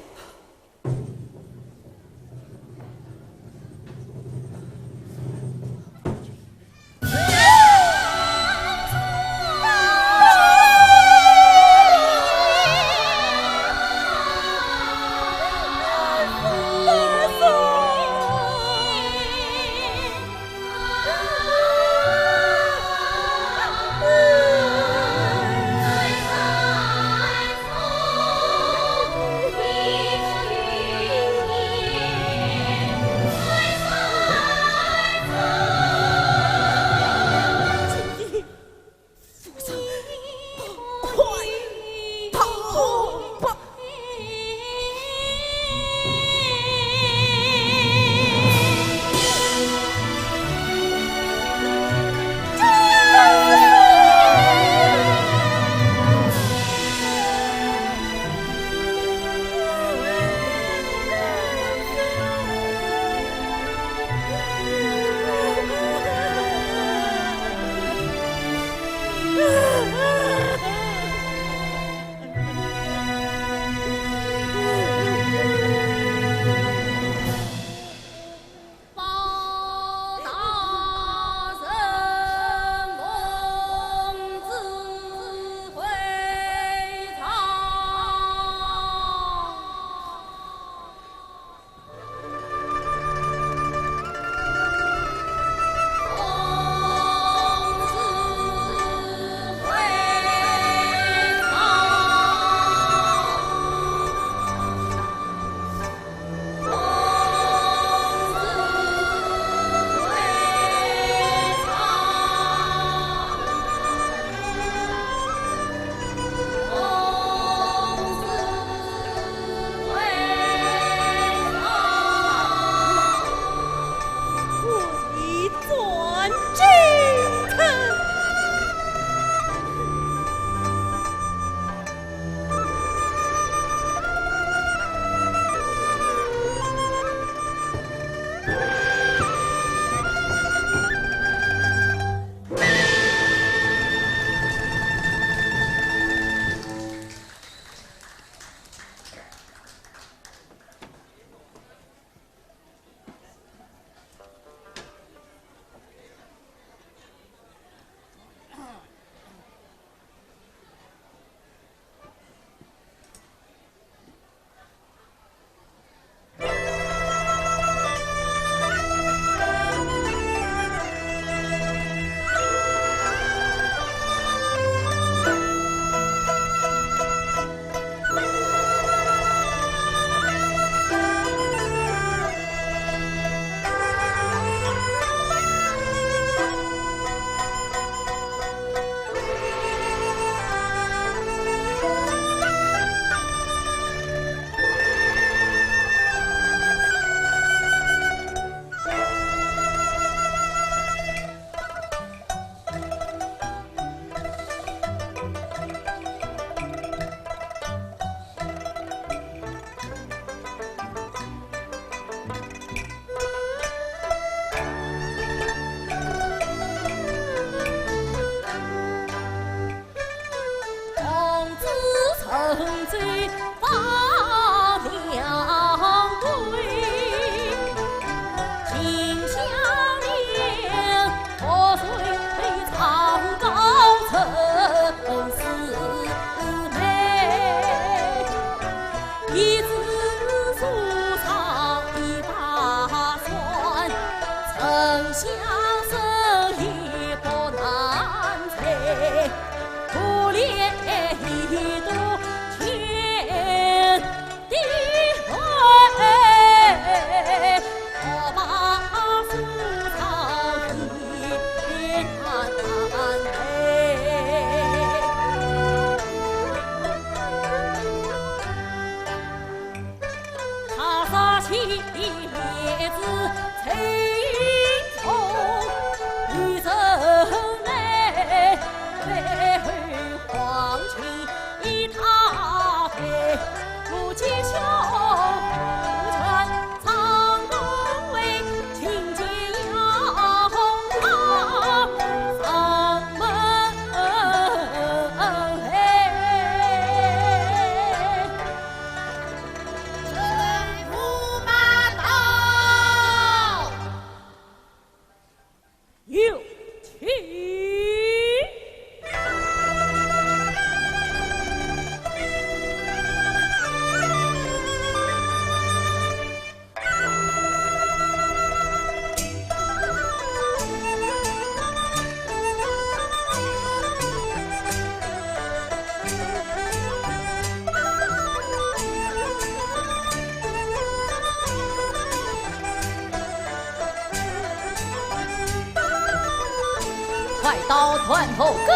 快刀断头根，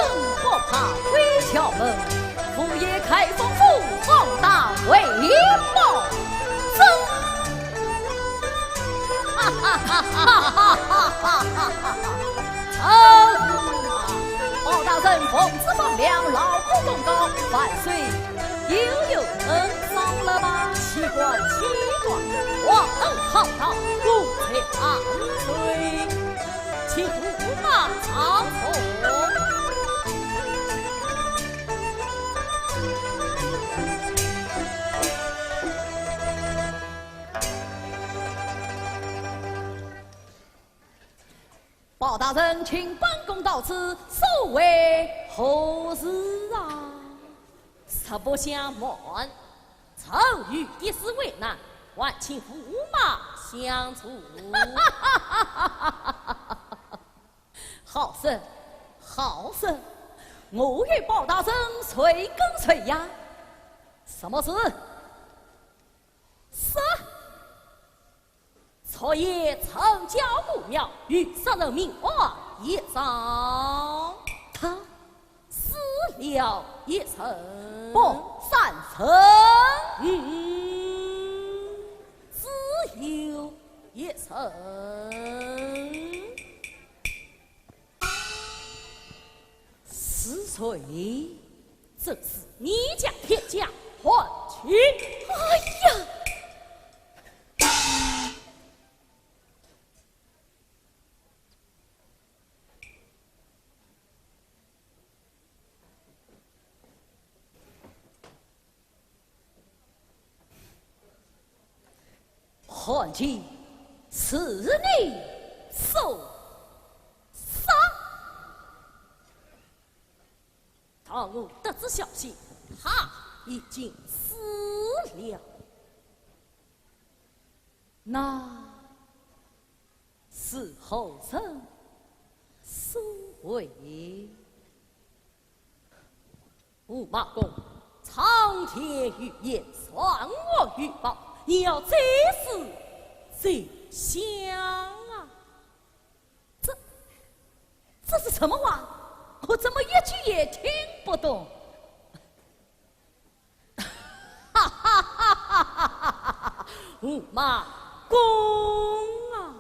不怕鬼敲门。 午夜开封府，放大威暴。哈哈哈哈哈哈！报大人奉旨放粮，劳苦功高，万岁又有恩赏了吧？岂敢岂敢，皇恩浩荡，无罪万岁，请驸马上座。 包大人，请本宫到此，所为何事啊？实不相瞒，臣有一事为难，还请驸马相助。好说，好说，我与包大人谁跟谁呀？什么事？说。 昨夜城郊古庙有杀人命案一桩，他死了一人，不，三人。嗯，死有一人。是谁？正是你家田家韩青。哎呀！ 韩青，是你所杀？ 当我得知消息，他已经死了。那是何人所为？驸马公，苍天有眼，善恶有报，你要追思谁想啊？ 这，这是什么话？我怎么一句也听不懂？哈哈哈哈哈哈！驸马公啊！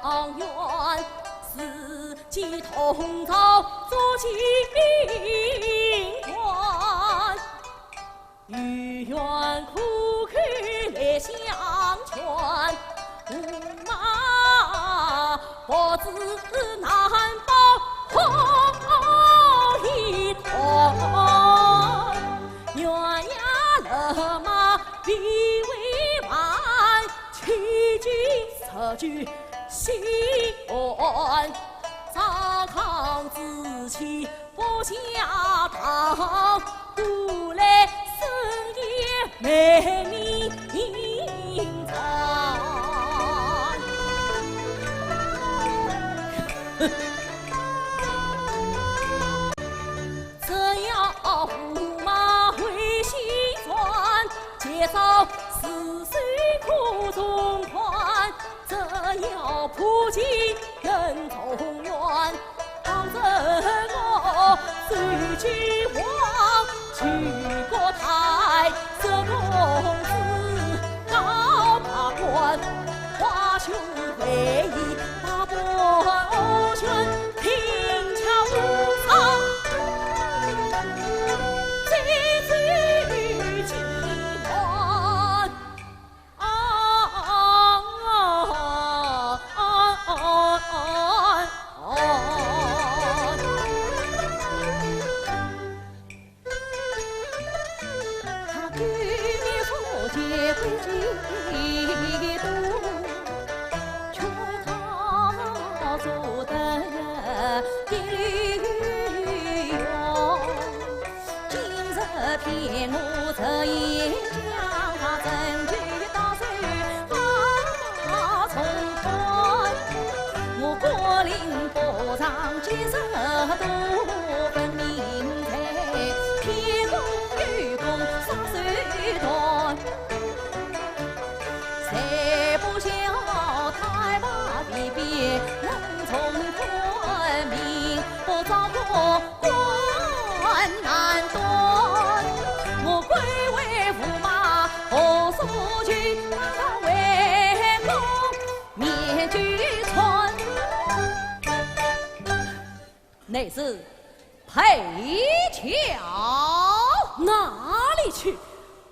状元，四季同朝做清官。 与愿苦口来相劝，驸马不知难报何以断。悬崖勒马必为伴，千金似酒心愿。糟糠之妻 不下堂，独来深夜美名扬。只要驸马回心转，今朝是谁苦中欢？ 只要破镜认中原，当真我是君王，举国太子公子高八官，华雄会议八部全，听巧无双，这最金銮。 今日骗我这一枪，他真去打手把重判。我国令不让今日多分明才，骗我有功杀手段。 谁不晓太白皮鞭能冲冠，命不照我官难断。我贵为驸马何所求，为公面俱穿。 乃是配角。哪里去？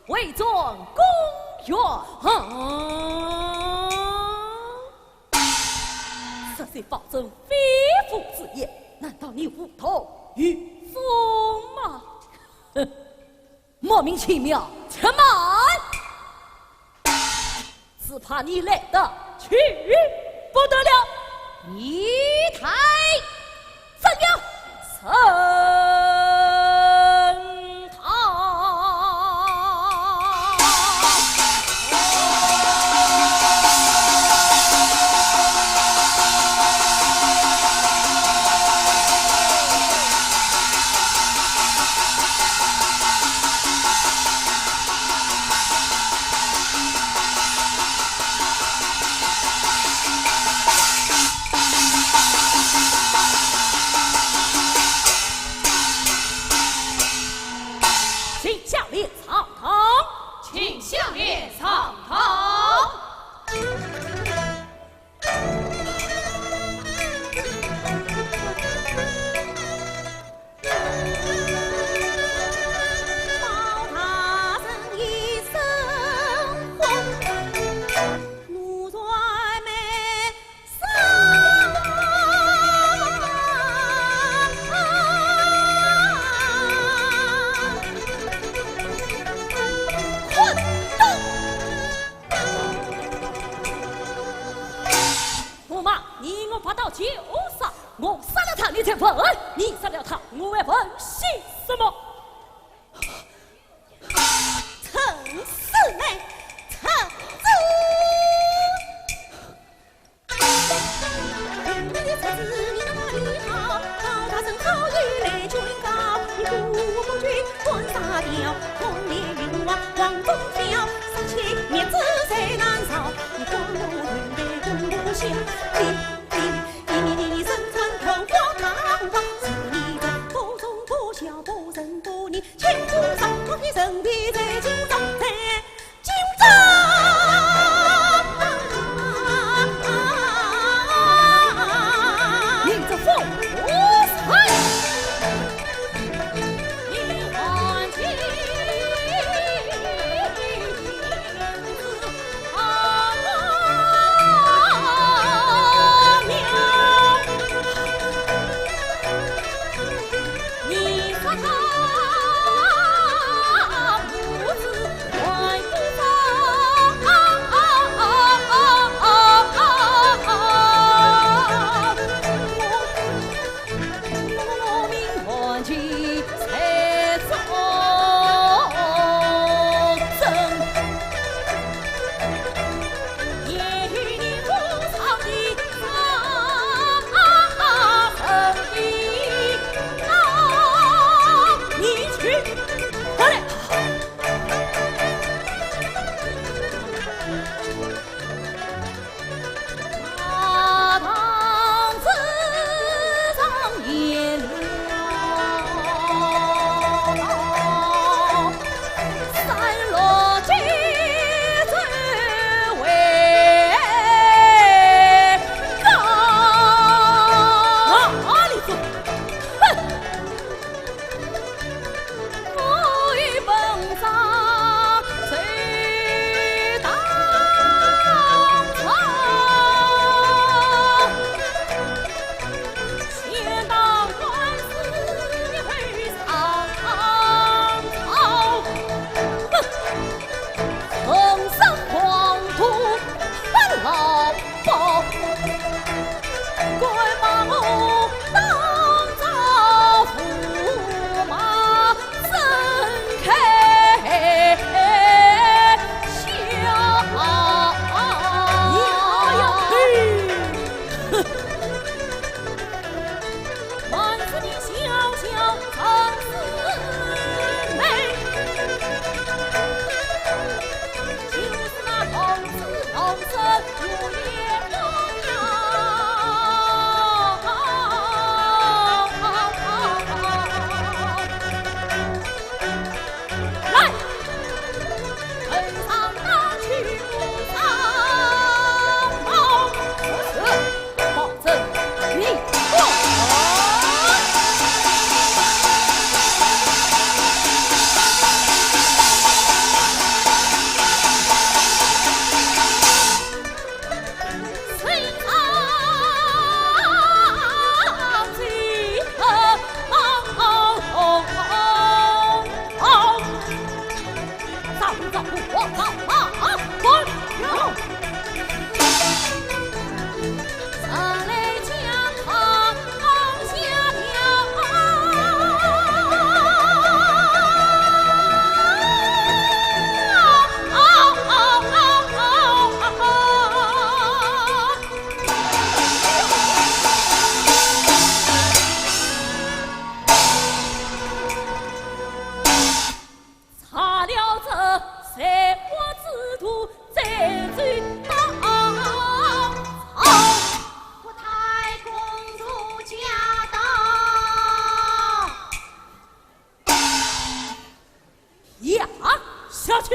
回转宫院。啊！这些方卿非父之言，难道你无道于衷吗？哼， 莫名其妙，且慢！只怕你来得去不得了。仪态怎样？升堂。 请下联上堂。请下联上堂。 驸马，你我拔刀就杀，我杀了他，你再问，你杀了他，我还问些什么？陈世美，陈子。 今朝。查了这罪过之徒，罪罪当当。国太公主驾到。押下去。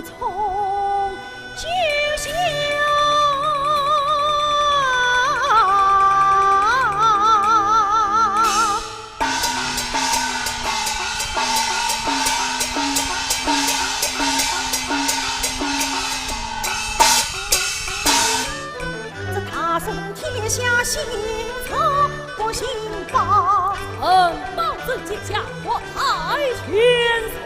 走。这大宋天下，姓曹不姓包。嗯，包拯见驾，国太千岁。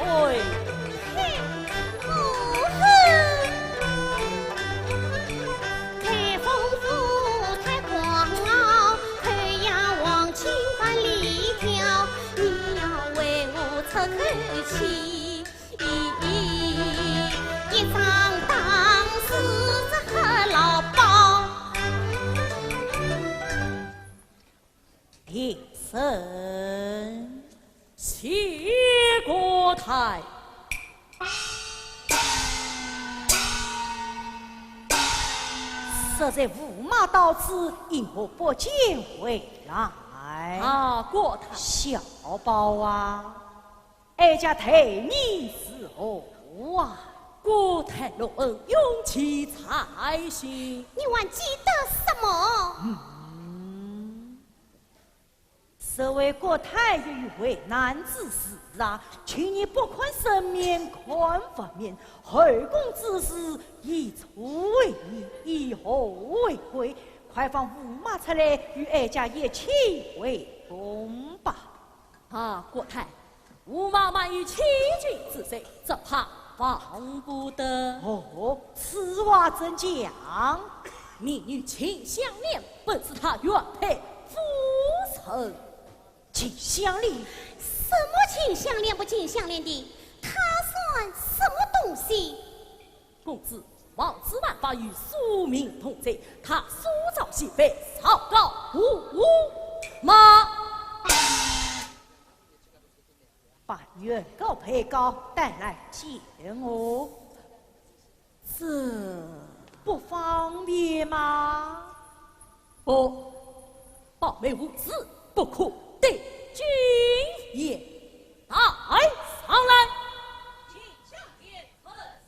平身。谢国太。适才午马到此，因何不见回来？啊，国太。小包啊，哀家待你如何啊？国太隆恩，永记在心。你还记得什么？嗯。 这位国太有为难之事啊，去年不看僧面看佛面，后宫之事以粗为简，以和为贵，快放午马出来，与哀家一起回宫吧。啊，国太， 午马满有欺君之罪，只怕放不得。哦，此话怎讲？民女秦香莲本是他原配夫人。秦香莲？什么秦香莲不秦香莲的？她算什么东西？公子妄自办法与苏明通奸，她私造戏妃，状告午马。 把原告、被告带来见我。这不方便吗？不，宝妹无知，不可对君言。带上来。请小姐。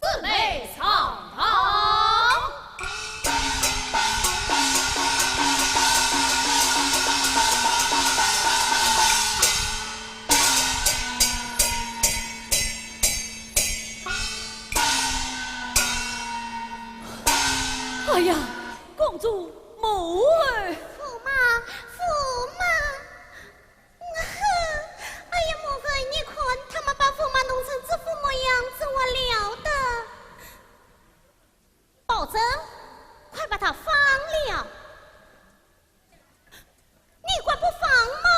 姊妹上堂。哎呀，公主，母后！驸马，驸马！哎呀，母后，你看，他们把驸马弄成这副模样，怎么了得？宝珍，快把他放了！你敢不放吗？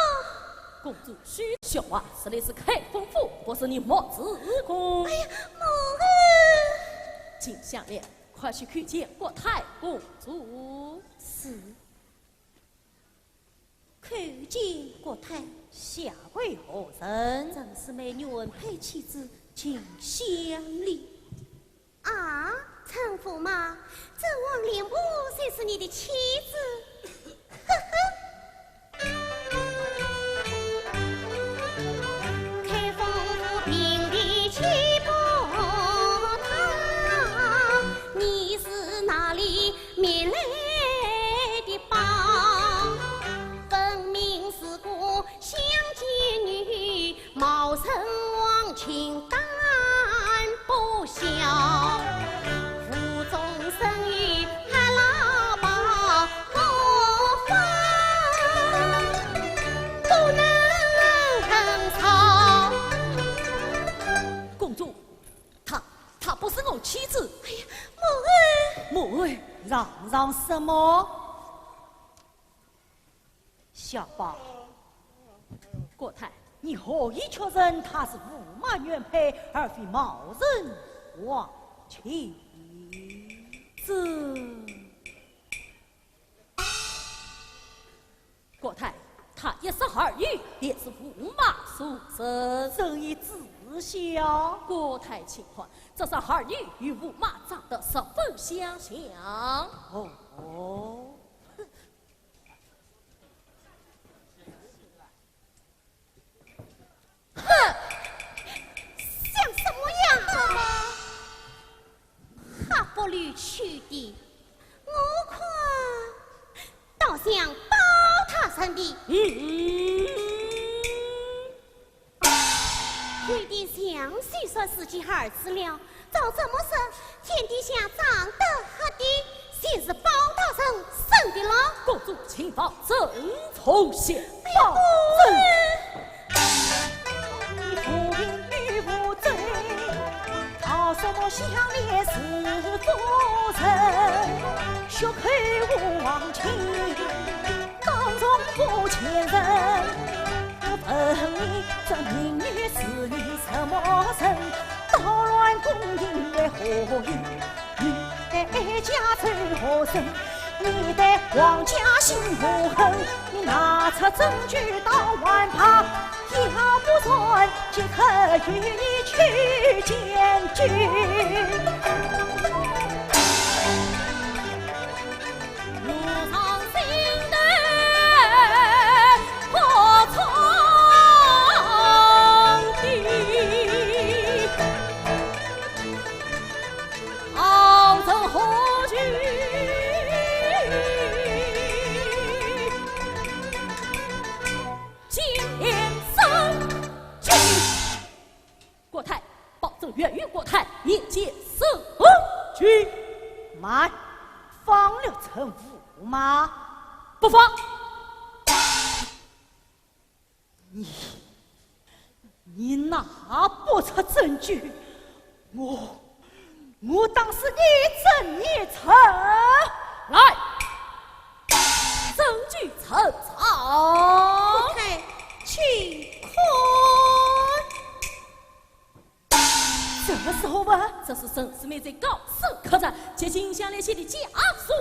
公主，休笑话，这里是开封府，不是你墨子宫。哎呀，母后！金项链，快去叩见国太公主。是。叩见国太。下跪何人？正是美女原配妻子金项链。啊，陈驸马，这黄脸婆就是你的妻子？呵呵。开封府平地起不塌，你是哪里觅来的宝？分明是个乡间女，貌似黄金但不小。府中生意还拉把我发，不能很吵。公主，她，她不是我妻子。哎呀，母后！母后，嚷嚷什么？小宝，国太，你何以确认她是驸马原配，而非冒认皇亲？这，国太，她一十二岁，便是驸马所生。朕已知晓。国太请看，这十二岁与驸马长得十分相像。哦。 哼，像什么样？哈不溜秋的，我看倒像宝塔神的。嗯。秋的像谁说自己儿子了？ 照这么说，天底下长得黑的，就是宝塔神生的了。公主，请放朕重谢。哎呀，宝贝！你无凭于无罪，靠什么项链是夫人？血口无黄金，当众不见人。 我问你，这民女是你什么人？捣乱宫廷的何用？你的哀家仇何人？你的皇家心何恨？你拿出证据到晚牌，要不然即刻与你去见君。 国太，保证源于国太，面见圣君。慢，放了陈驸马。不放。你，你拿不出证据，我，我打死你这一层。来，证据呈上。国太，请看。 什么时候啊？这是陈世美在告诉客人，接近下来写的家书，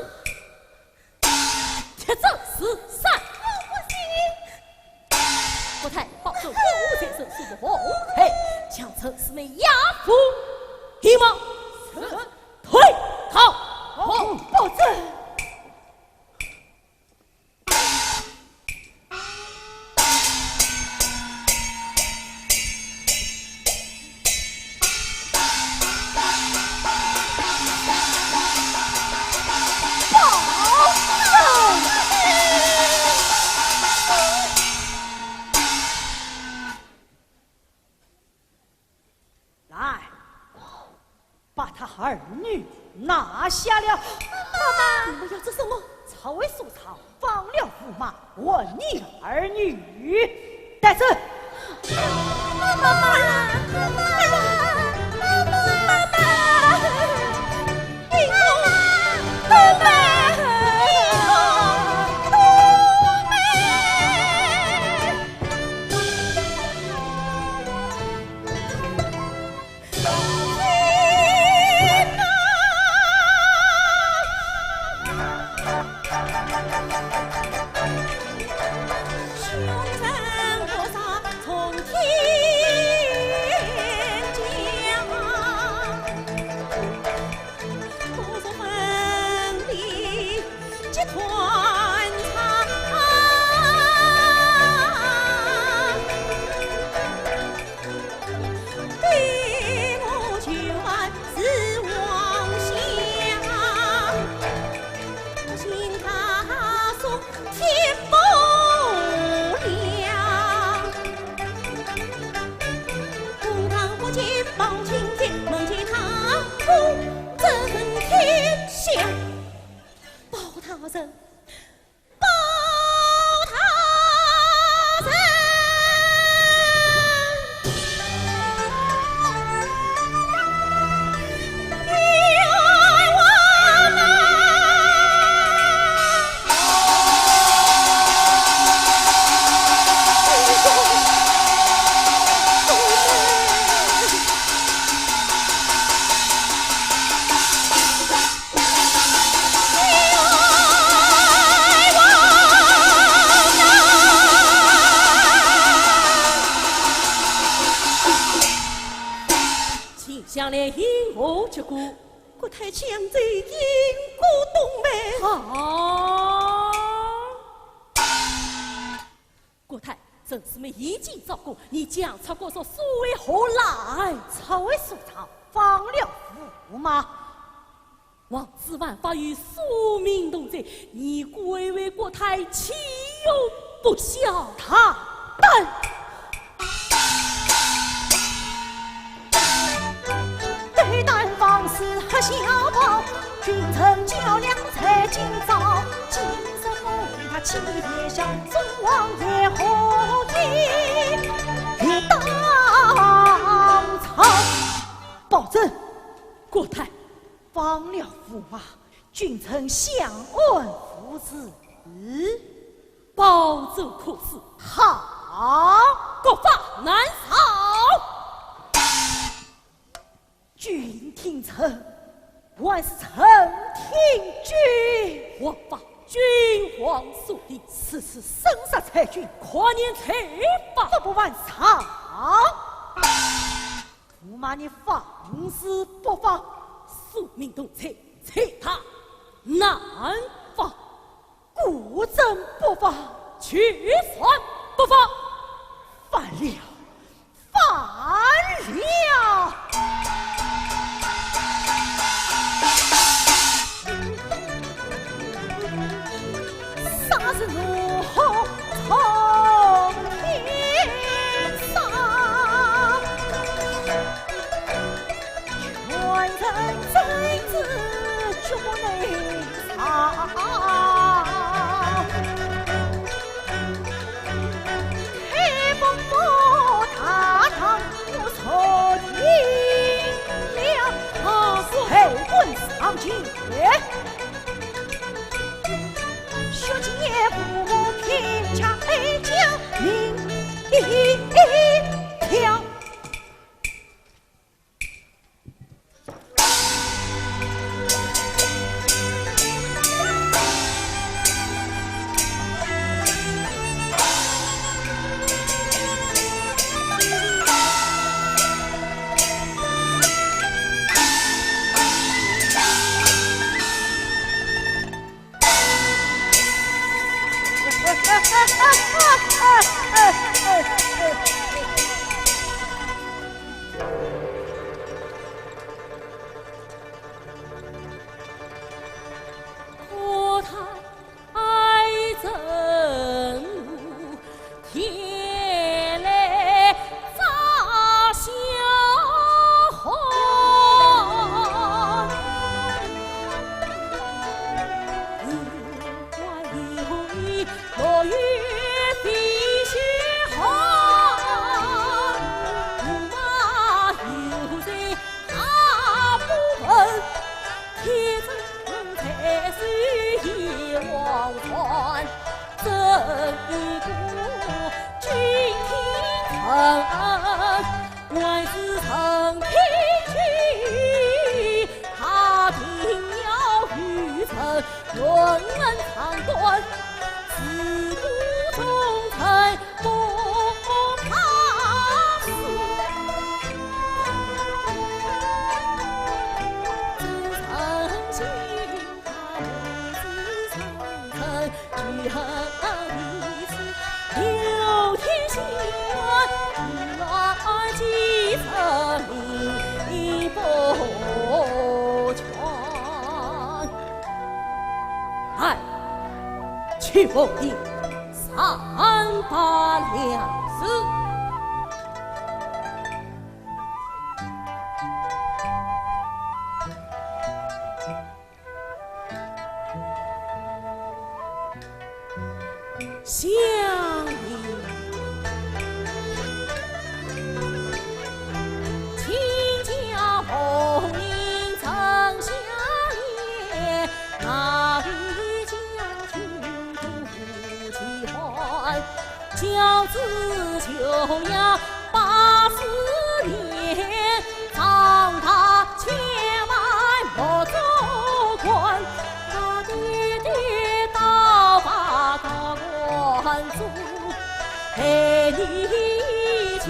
铁证如山。我不信。国太保证，我才是苏州皇太，将陈世美押赴天牢。是。退堂。好，保证。 来，把他儿女拿下了。妈妈，你们要做什么？抄为素场，放了驸马和你儿女。带走。妈妈，妈妈，妈妈，妈妈。包大人，请香莲因何鞠躬？国太将这因果洞明。好。 国太，陈世美已经招供，你将蔡国叔所为何来？蔡为素场，放了驸马。王子万法与苏明同罪，你贵为国太，岂有不效？大胆！ 斗胆放肆黑小报，君臣较量在今朝。今日我与他起夜香，众王爷何以一当朝？包拯，国太，放了驸马，君臣相安无事。包拯可恕。好，国法难饶。 君听臣，还是臣听君。王法，君王所定。此次生杀裁决，可念罪罚？不不还朝。驸马你放肆不放？苏明同罪，罪大难罚。 国政不法，取算不法。反了，反了！杀人如火冲天上，全城争执局内 啊，开封府大堂我坐定了，啊，后本上情节，血溅无凭，恰被将命一条。落雨飞雪寒，我有人阿不问，天真在水一汪船，这一个君听臣，万事臣听君，他定要与臣 论长短，自古忠臣不怕死。忠臣心，他不知忠臣，只恨你是刘天下，乱计策，你不全。 哎，去奉命三把粮食。相爷。 亲家奉命丞相爷，哪里家境不齐寒，教子就要八十年，长大千万莫做官，他爹爹倒把大官做。 哎，你家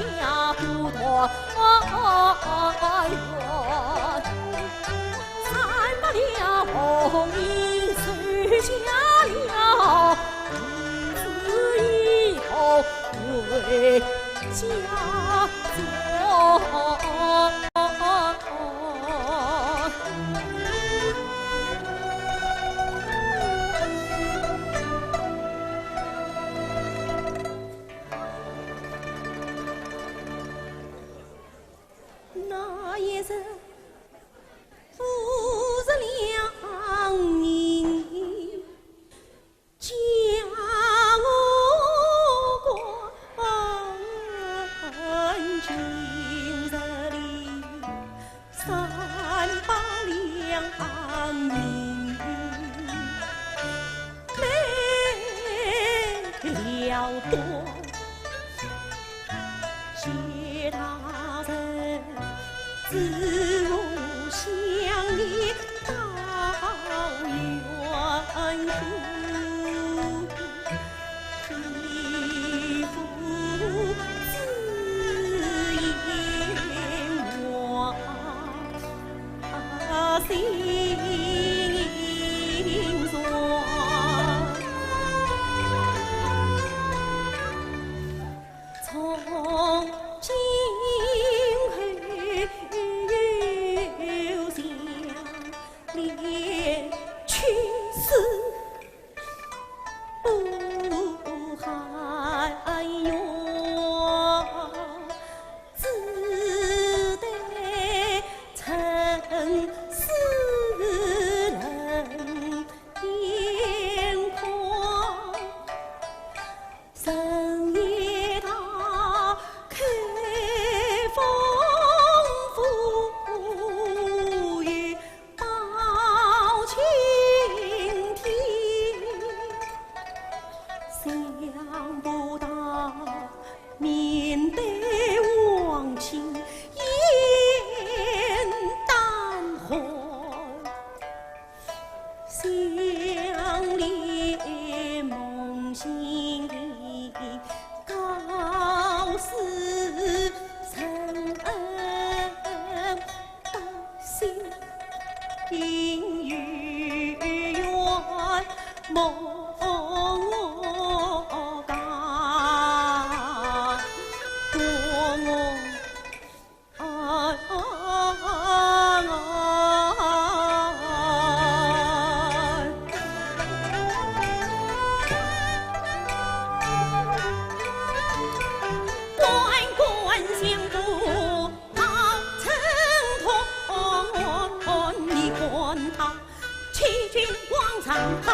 不团圆，三百两红银收下了，自以后回家做。 那一日，五十两银，将我关进这里，三百两银没了断。 谢大人，自我想你到远处，替父子言话心酸。 从今后想念去世不寒远，只得沉思冷眼眶。 深夜他开封府与包青天，想不到面对王亲燕丹欢。 想念梦醒的高士生，到心有缘梦家。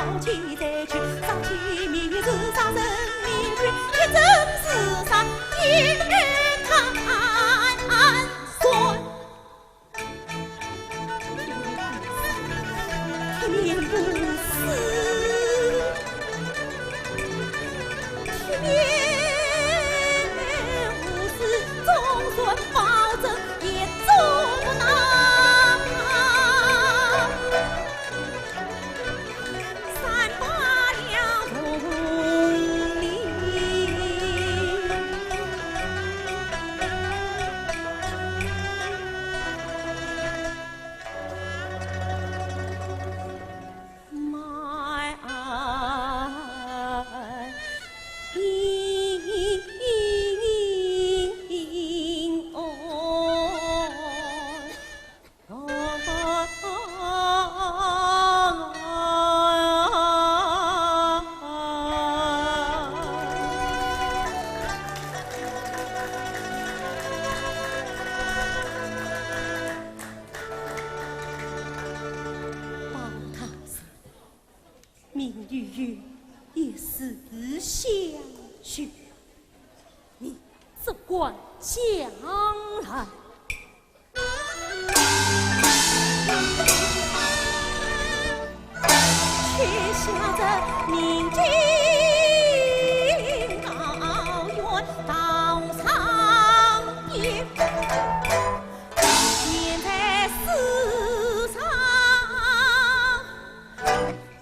明与月也是相许，你只管将来。却下这明君高远道上边，现在世上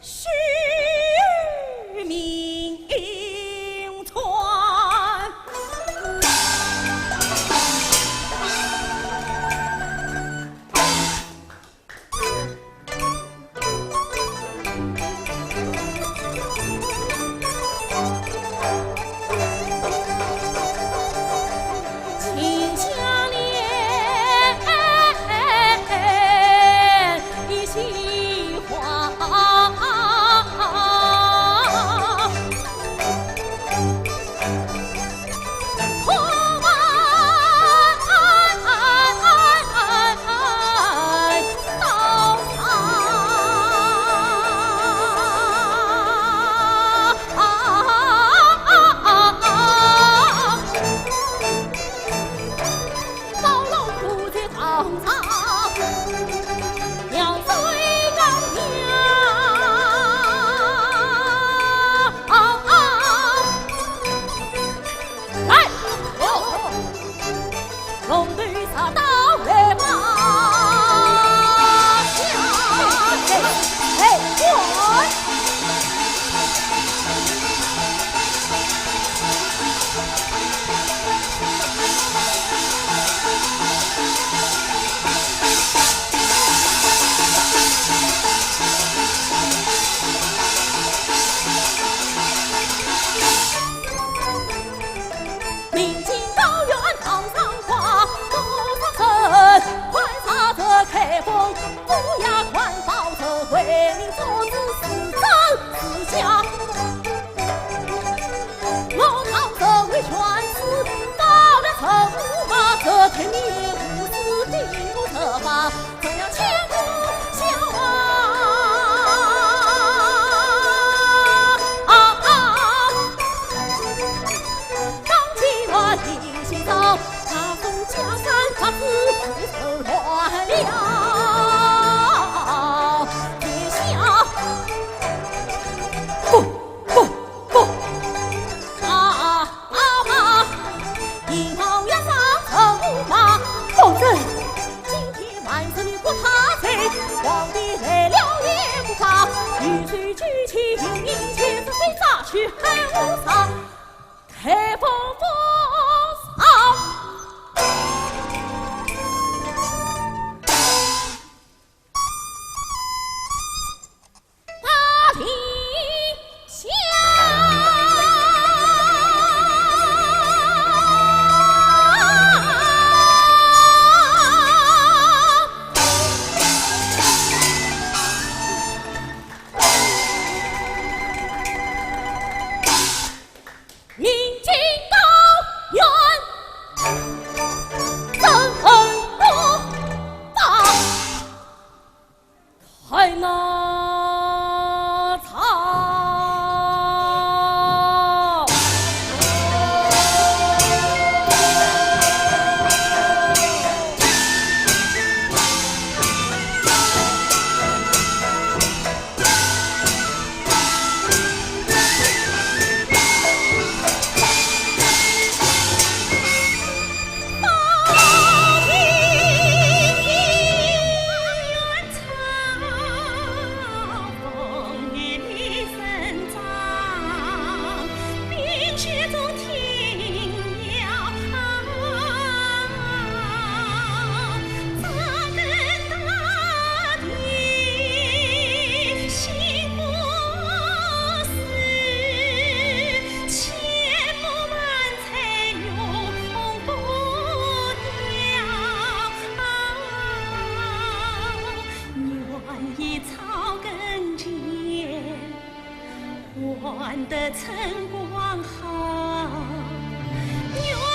许明传。看得春光好，月